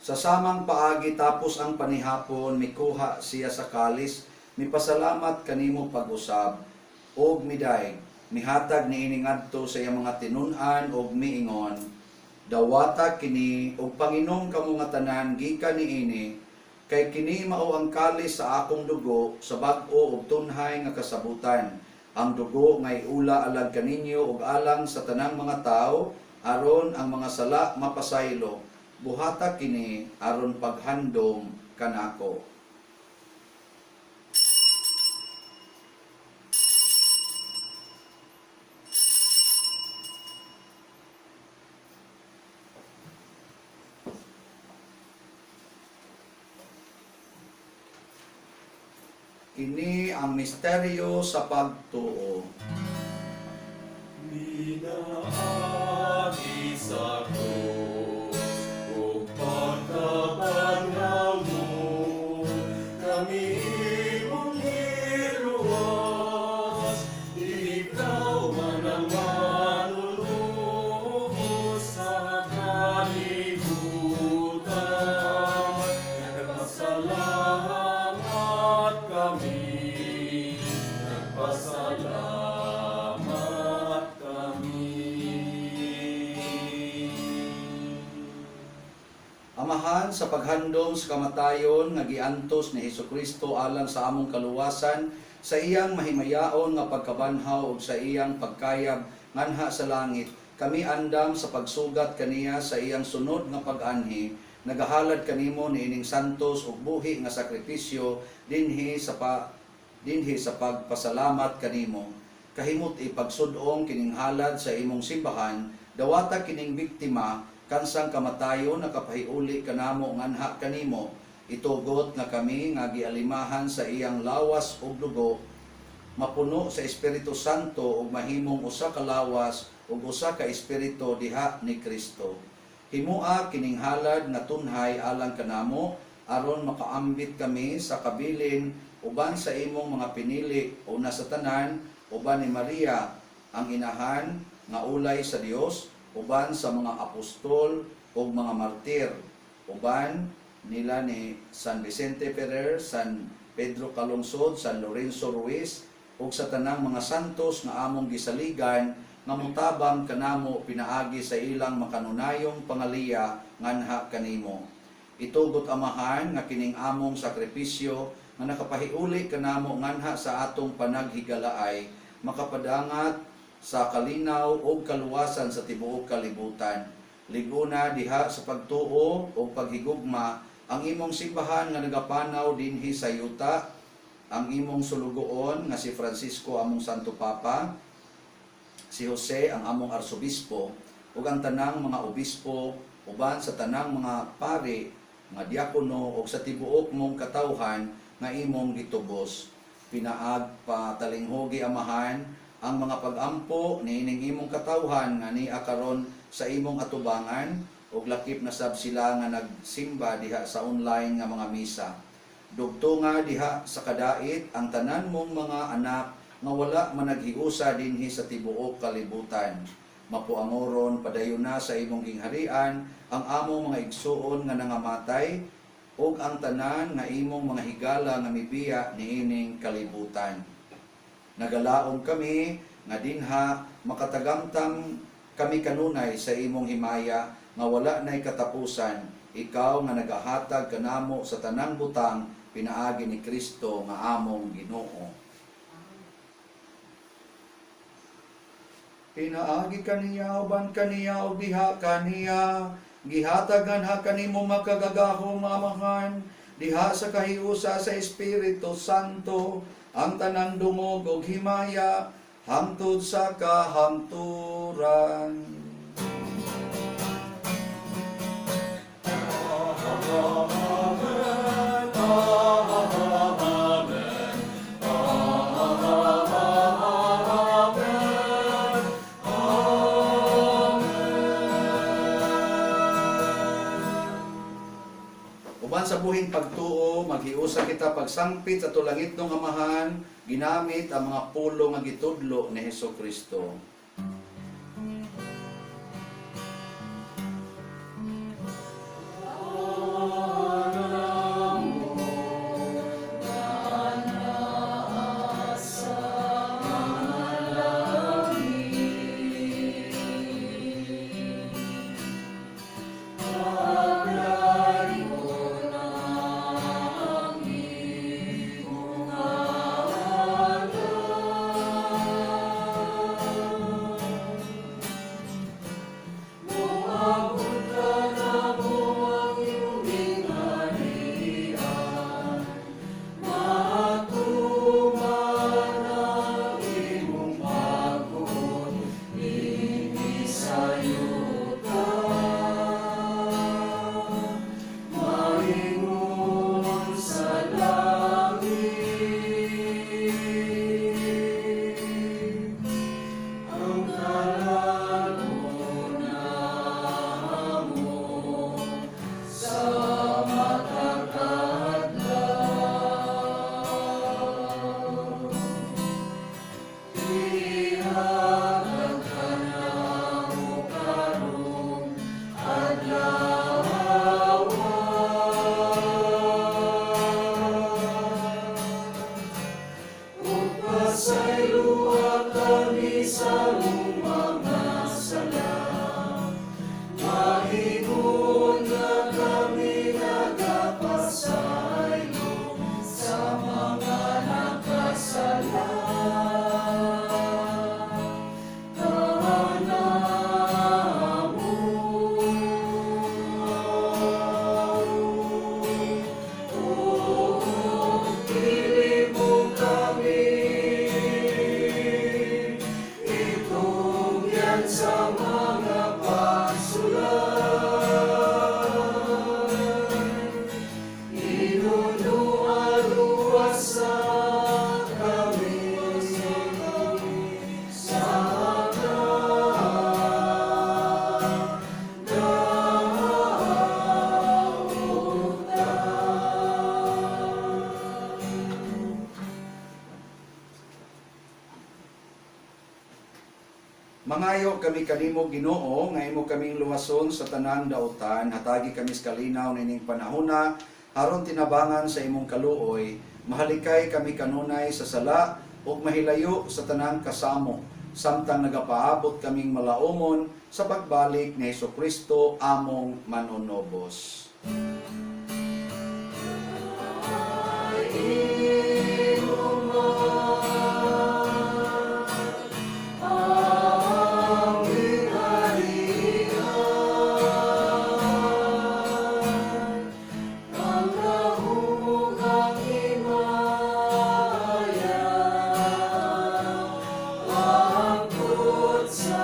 Sa samang paagi tapos ang panihapon, mikuha siya sa kalis, mipasalamat kanimo pag-usab, og midaig, mihatag niini ngadto sa iyang mga tinun-an og miingon, "Dawata kini og panginom kamo nga tanan gikan niini, kay kini mao ang kalis sa akong dugo sa bag-o ug tunhay nga kasabutan, ang dugo nga iula alang kaninyo ug alang sa tanang mga tawo aron ang mga sala mapasaylo. Buhata kini aron paghandom kanako." Kini ang misteryo sa pagtuo. Minaagi sa krus ug pagkabanhaw mo, kami imong giluwas. Ikaw man ang manunubos sa kalibutan. Nagpasalamat kami, nagpasalamat kami. Amahan, sa paghandom sa kamatayon nga giantos ni Hesukristo alang sa among kaluwasan, sa iyang mahimayaon nga pagkabanhaw ug sa iyang pagkayab nganha sa langit, kami andam sa pagsugat kaniya sa iyang sunod nga pag-anhi, nagahalad kanimo niining santos ug buhi nga sakripisyo dinhi sa pagpasalamat kanimo. Kahimot ipagsud-ong kining halad sa imong simbahan, dawata kining biktima kansang kamatayon nakapahiuli kanamo nganha kanimo. Itugot nga kami nga gialimahan sa iyang lawas ug dugo mapuno sa Espiritu Santo ug mahimong usa ka lawas ug usa ka espiritu diha ni Kristo. Himoa kining halad nga tunhay alang kanamo aron makaambit kami sa kabilin uban sa imong mga pinili, una sa tanan uban ni Maria ang inahan nga ulay sa Dios, uban sa mga apostol ug mga martir, uban nila ni San Vicente Ferrer, San Pedro Calungsod, San Lorenzo Ruiz ug sa tanang mga santos nga among gisaligan nga motabang kanamo pinaagi sa ilang makanunayong pangaliya nganha kanimo. Itugot, Amahan, nga kining among sakripisyo nga nakapahiuli kanamo nganha sa atong panaghigalaay makapadangat sa kalinaw ug kaluwasan sa tibuok kalibutan. Liguna diha sa pagtuo ug paghigugma ang imong simbahan nga nagapanaw dinhi sa yuta, ang imong sulugoon nga si Francisco among Santo Papa, si Jose ang among arsobispo, ug ang tanang mga obispo, uban sa tanang mga pari, mga diakono ug sa tibuok mong katawhan nga imong gitubos. Pinaag patalinghugi, Amahan, ang mga pagampo niining imong katawhan nga nia karon sa imong atubangan ug lakip na sab sila nga nagsimba diha sa online nga mga misa. Dugtunga diha sa kadait ang tanan mong mga anak nga wala managhiusa dinhi sa tibuok kalibutan. Mapuangoron padayon na sa imong gingharian ang among mga igsuon nga nangamatay ug ang tanan nga imong mga higala nga mibiya niining kalibutan. Nagalaom kami nga dinha makatagamtam kami kanunay sa imong himaya nga wala nay katapusan, ikaw nga nagahatag kanamo sa tanang butang pinaagi ni Kristo nga among Ginoo. Pinaagi kaniya, uban kaniya ug diha kaniya, gihatagan ha kanimo makagagahom Amahan diha sa kahiusa sa Espiritu Santo ang tanang dungog ug himaya hangtod sa kahamturan. Uban sa buhing pagtuo, maghiusa kita pagsangpit sa tulangit ng Amahan, ginamit ang mga pulo nga gitudlo ni Heso Kristo. Pasaylua kami sa among mga sala. Maingon nga kami nagapasaylo sa mga nakasala. Dili mo kami itugyan sa mga pagsulay. Inunualuwas sa kami sa Mangayo kami kanimo Ginoo nga imo kaming luwason sa tanang dautan, hatagi kami sa kalinaw nining panahona aron tinabangan sa imong kaluoy, mahalikay kami kanunay sa sala ug mahilayo sa tanang kasamo samtang nagapaabot kaming malaumon sa pagbalik ni Hesukristo among manunobos. Ang kahumugang himaya, angkot sa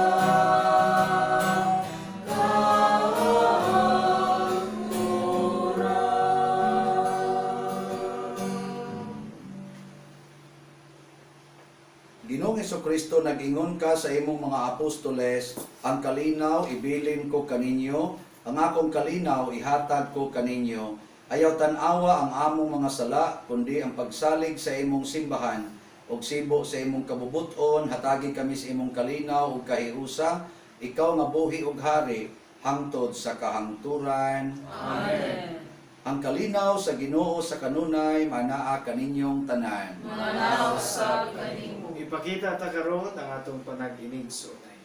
Ginoong Kristo, nag-ingon ka sa imong mga apostoles, ang kalinaw ibilin ko kaninyo, ang akong kalinaw ihatag ko kaninyo. Ayaw tan-awa ang among mga sala, kundi ang pagsalig sa imong simbahan, ug sibo sa imong kabubuton, hatagi kami sa imong kalinaw ug kahiusa, ikaw nga buhi ug hari, hangtod sa kahangturan. Amen. Ang kalinaw sa Ginoo sa kanunay manaa kaninyong tanan. Manaw sa kanimo. Ipakita ta karon ang atong panag-inig-suunay.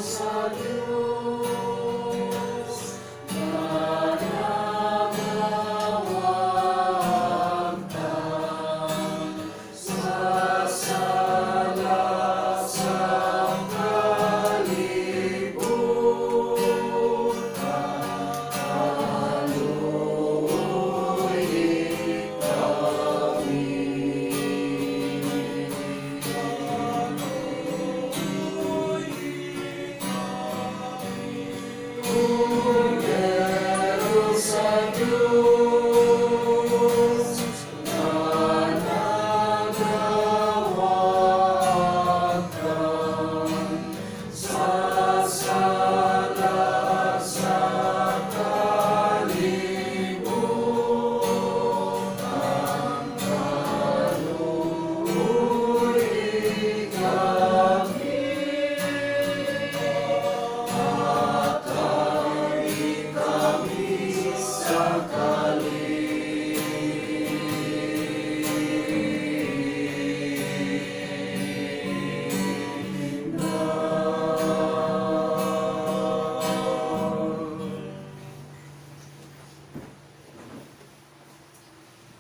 Sa Diyos, managawag sa sala sa kalibutan. Aloy kami. Kordero sa Diyos, managawag ka sa sala sa kalibutan. Aloy kami. Sa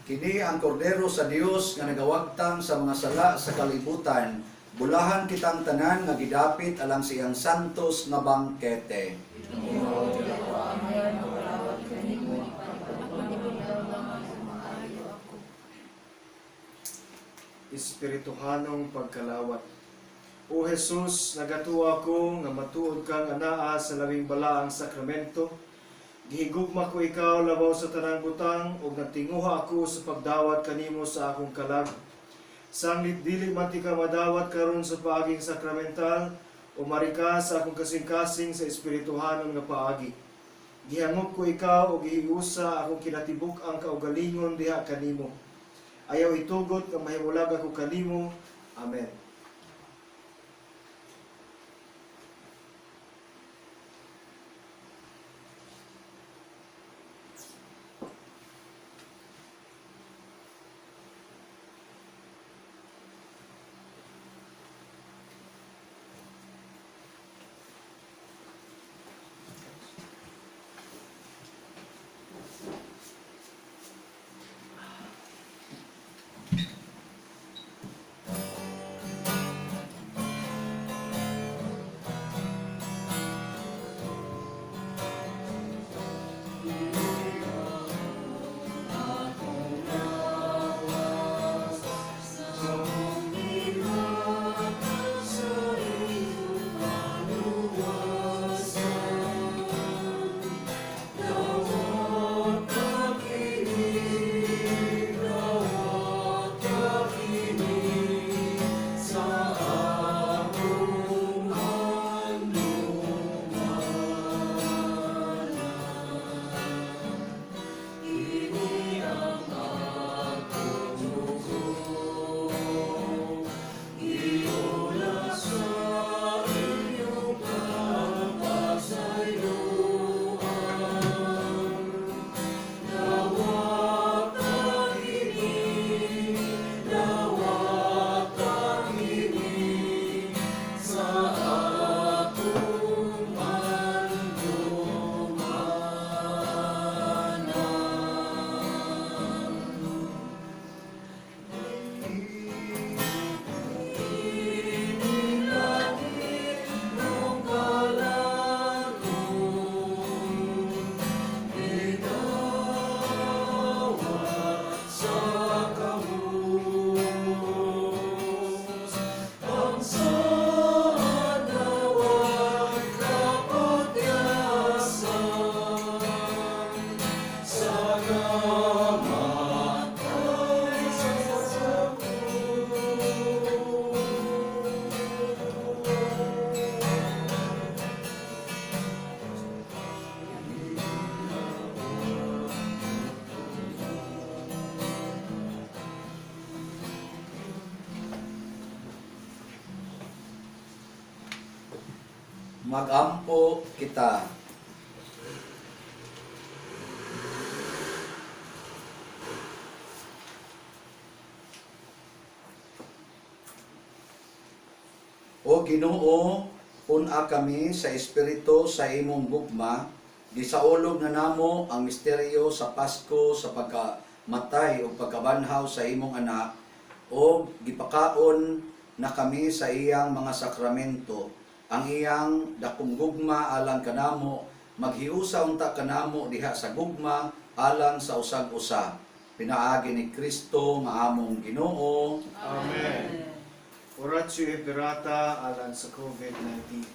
Kini ang kordero sa Dios nga nagawagtang sa mga sala sa kalibutan. Bulahan kitang tanan nga gidapit alang sa iyang santos nga bangkete. Espirituhanong pagkalawat. O Jesus, nagatuwa ko nga matuod kang anaa sa labing balaang sakramento. Gihigugma ko ikaw labaw sa tanang butang ug nagtinguha ako sa pagdawat kanimo sa akong kalag. Sanglit dili man ti ka madawat karon sa paaging sakramental, umari ka sa akong kasing-kasing sa espirituhanon nga paagi. Gihangop ko ikaw ug gihiusa akong kinatibuk ang kaugalingon diha kanimo. Ayaw itugot nga mahimulag ako kanimo. Amen. Magampo kita. O Ginoo, pun-a kami sa espiritu sa imong gugma, gisaulog na namo ang misteryo sa Pasko sa pagkamatay o pagkabanhaw sa imong anak, o gipakaon na kami sa iyang mga sakramento, ang iyang dakong gugma alang kanamo, maghiusa unta kanamo diha sa gugma alang sa usag-usa. Pinaagi ni Kristo nga among Ginoo. Amen. Oratio Imperata alang sa COVID-19.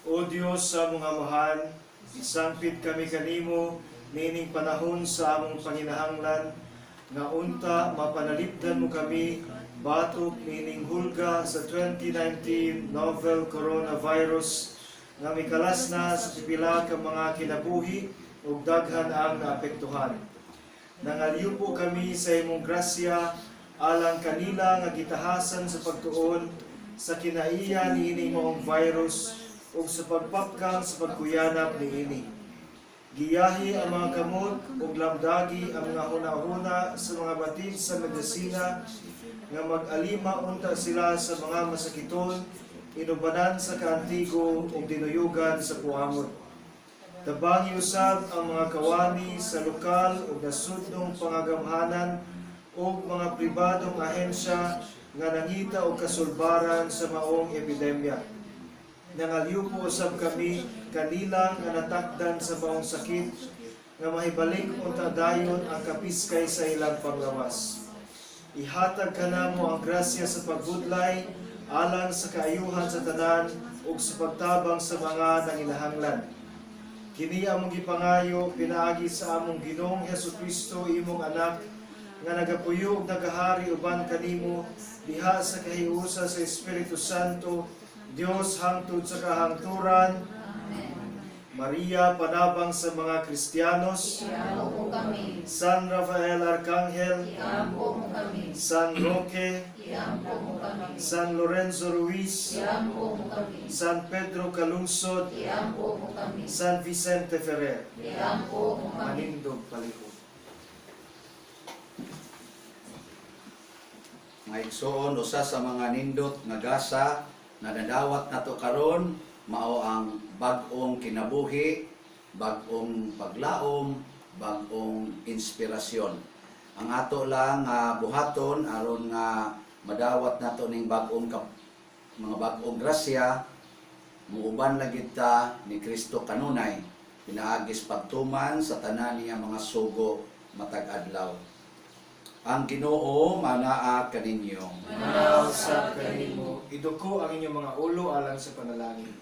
O Dios sa among Amahan, isangpit kami kanimo niining panahon sa among panginahanglan nga unta mapanalipdan mo kami batok niining hulga sa 2019 novel coronavirus nga mikalas na sa pipila ka mga kinabuhi ug daghan ang naapektuhan. Nangalyupo kami sa imong grasya alang kanila nga gitahasan sa pagtuon sa kinaiya niini maong virus ug sa pagpapkang sa pagkuyanap niini. Giyahi ang mga kamot ug lamdagi ang mga hunahuna sa mga batid sa medisina nga mag-alima unta sila sa mga masakiton, inubanan sa kaantigo ug dinuyugan sa puangon. Tabangi usab ang mga kawani sa lokal ug nasudnong pangagamhanan ug mga pribadong ahensya nga nangita og kasulbaran sa maong epidemya. Nangalyupo usab kami kanila nga natakdan sa maong sakit nga mahibalik unta dayon ang kapiskay sa ilang panglawas. Ihatag kanamo ang grasya sa pagbudlay alang sa kaayuhan sa tanan ug sa pagtabang sa mga nanginahanglan. Kini among gipangayo pinaagi sa among Ginoong Hesukristo, imong anak, nga nagapuyo ug nagahari uban kanimo diha sa kahiusa sa Espiritu Santo, Dios hangtod sa kahangturan. Maria, panabang sa mga Kristiyanos. Iampo mo kami. San Rafael Arcangel, Iampo mo kami. San Roque, Iampo mo kami. San Lorenzo Ruiz, Iampo mo kami. San Pedro Calungsod, Iampo mo kami. San Vicente Ferrer. Iampo mo kami. Manindog palihog. Mga igsoon, usa sa mga nindot nga gasa na nadawat nato karon mao ang bag-ong kinabuhi, bag-ong paglaom, bag-ong inspirasyon. Ang ato lang nga buhaton aron nga madawat nato ning bag-ong mga bag-ong grasya, muuban lang kita ni Kristo kanunay pinaagis pagtuman sa tanan niya mga sugo matag adlaw. Ang Ginoo manaa kaninyo. Manaw sa kanimo. Iduko ang inyong mga ulo alang sa panalangin.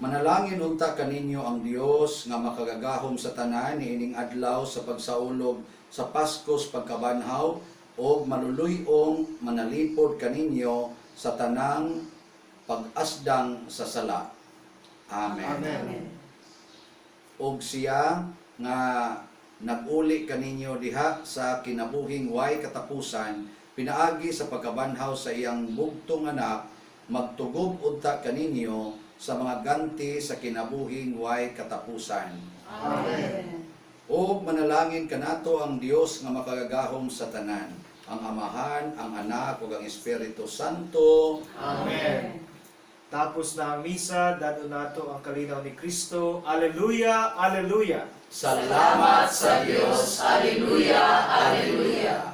Manalangin unta kaninyo ang Dios nga makagagahom sa tanan niining adlaw sa pagsaulog sa Paskos pagkabanhaw og maluluy-ong manalipod kaninyo sa tanang pag-asdang sa sala. Amen. Amen. Og siya nga nag-uli kaninyo diha sa kinabuhing way katapusan pinaagi sa pagkabanhaw sa iyang bugtong anak, magtugob unta kaninyo sa mga ganti sa kinabuhing way katapusan. Amen. O manalangin kanato ang Dios nga makagagahom sa tanan, ang Amahan, ang Anak ug ang Espiritu Santo. Amen. Tapos na ang misa, dado nato ang kalinaw ni Kristo. Alleluia, alleluia. Salamat sa Dios. Alleluia, alleluia.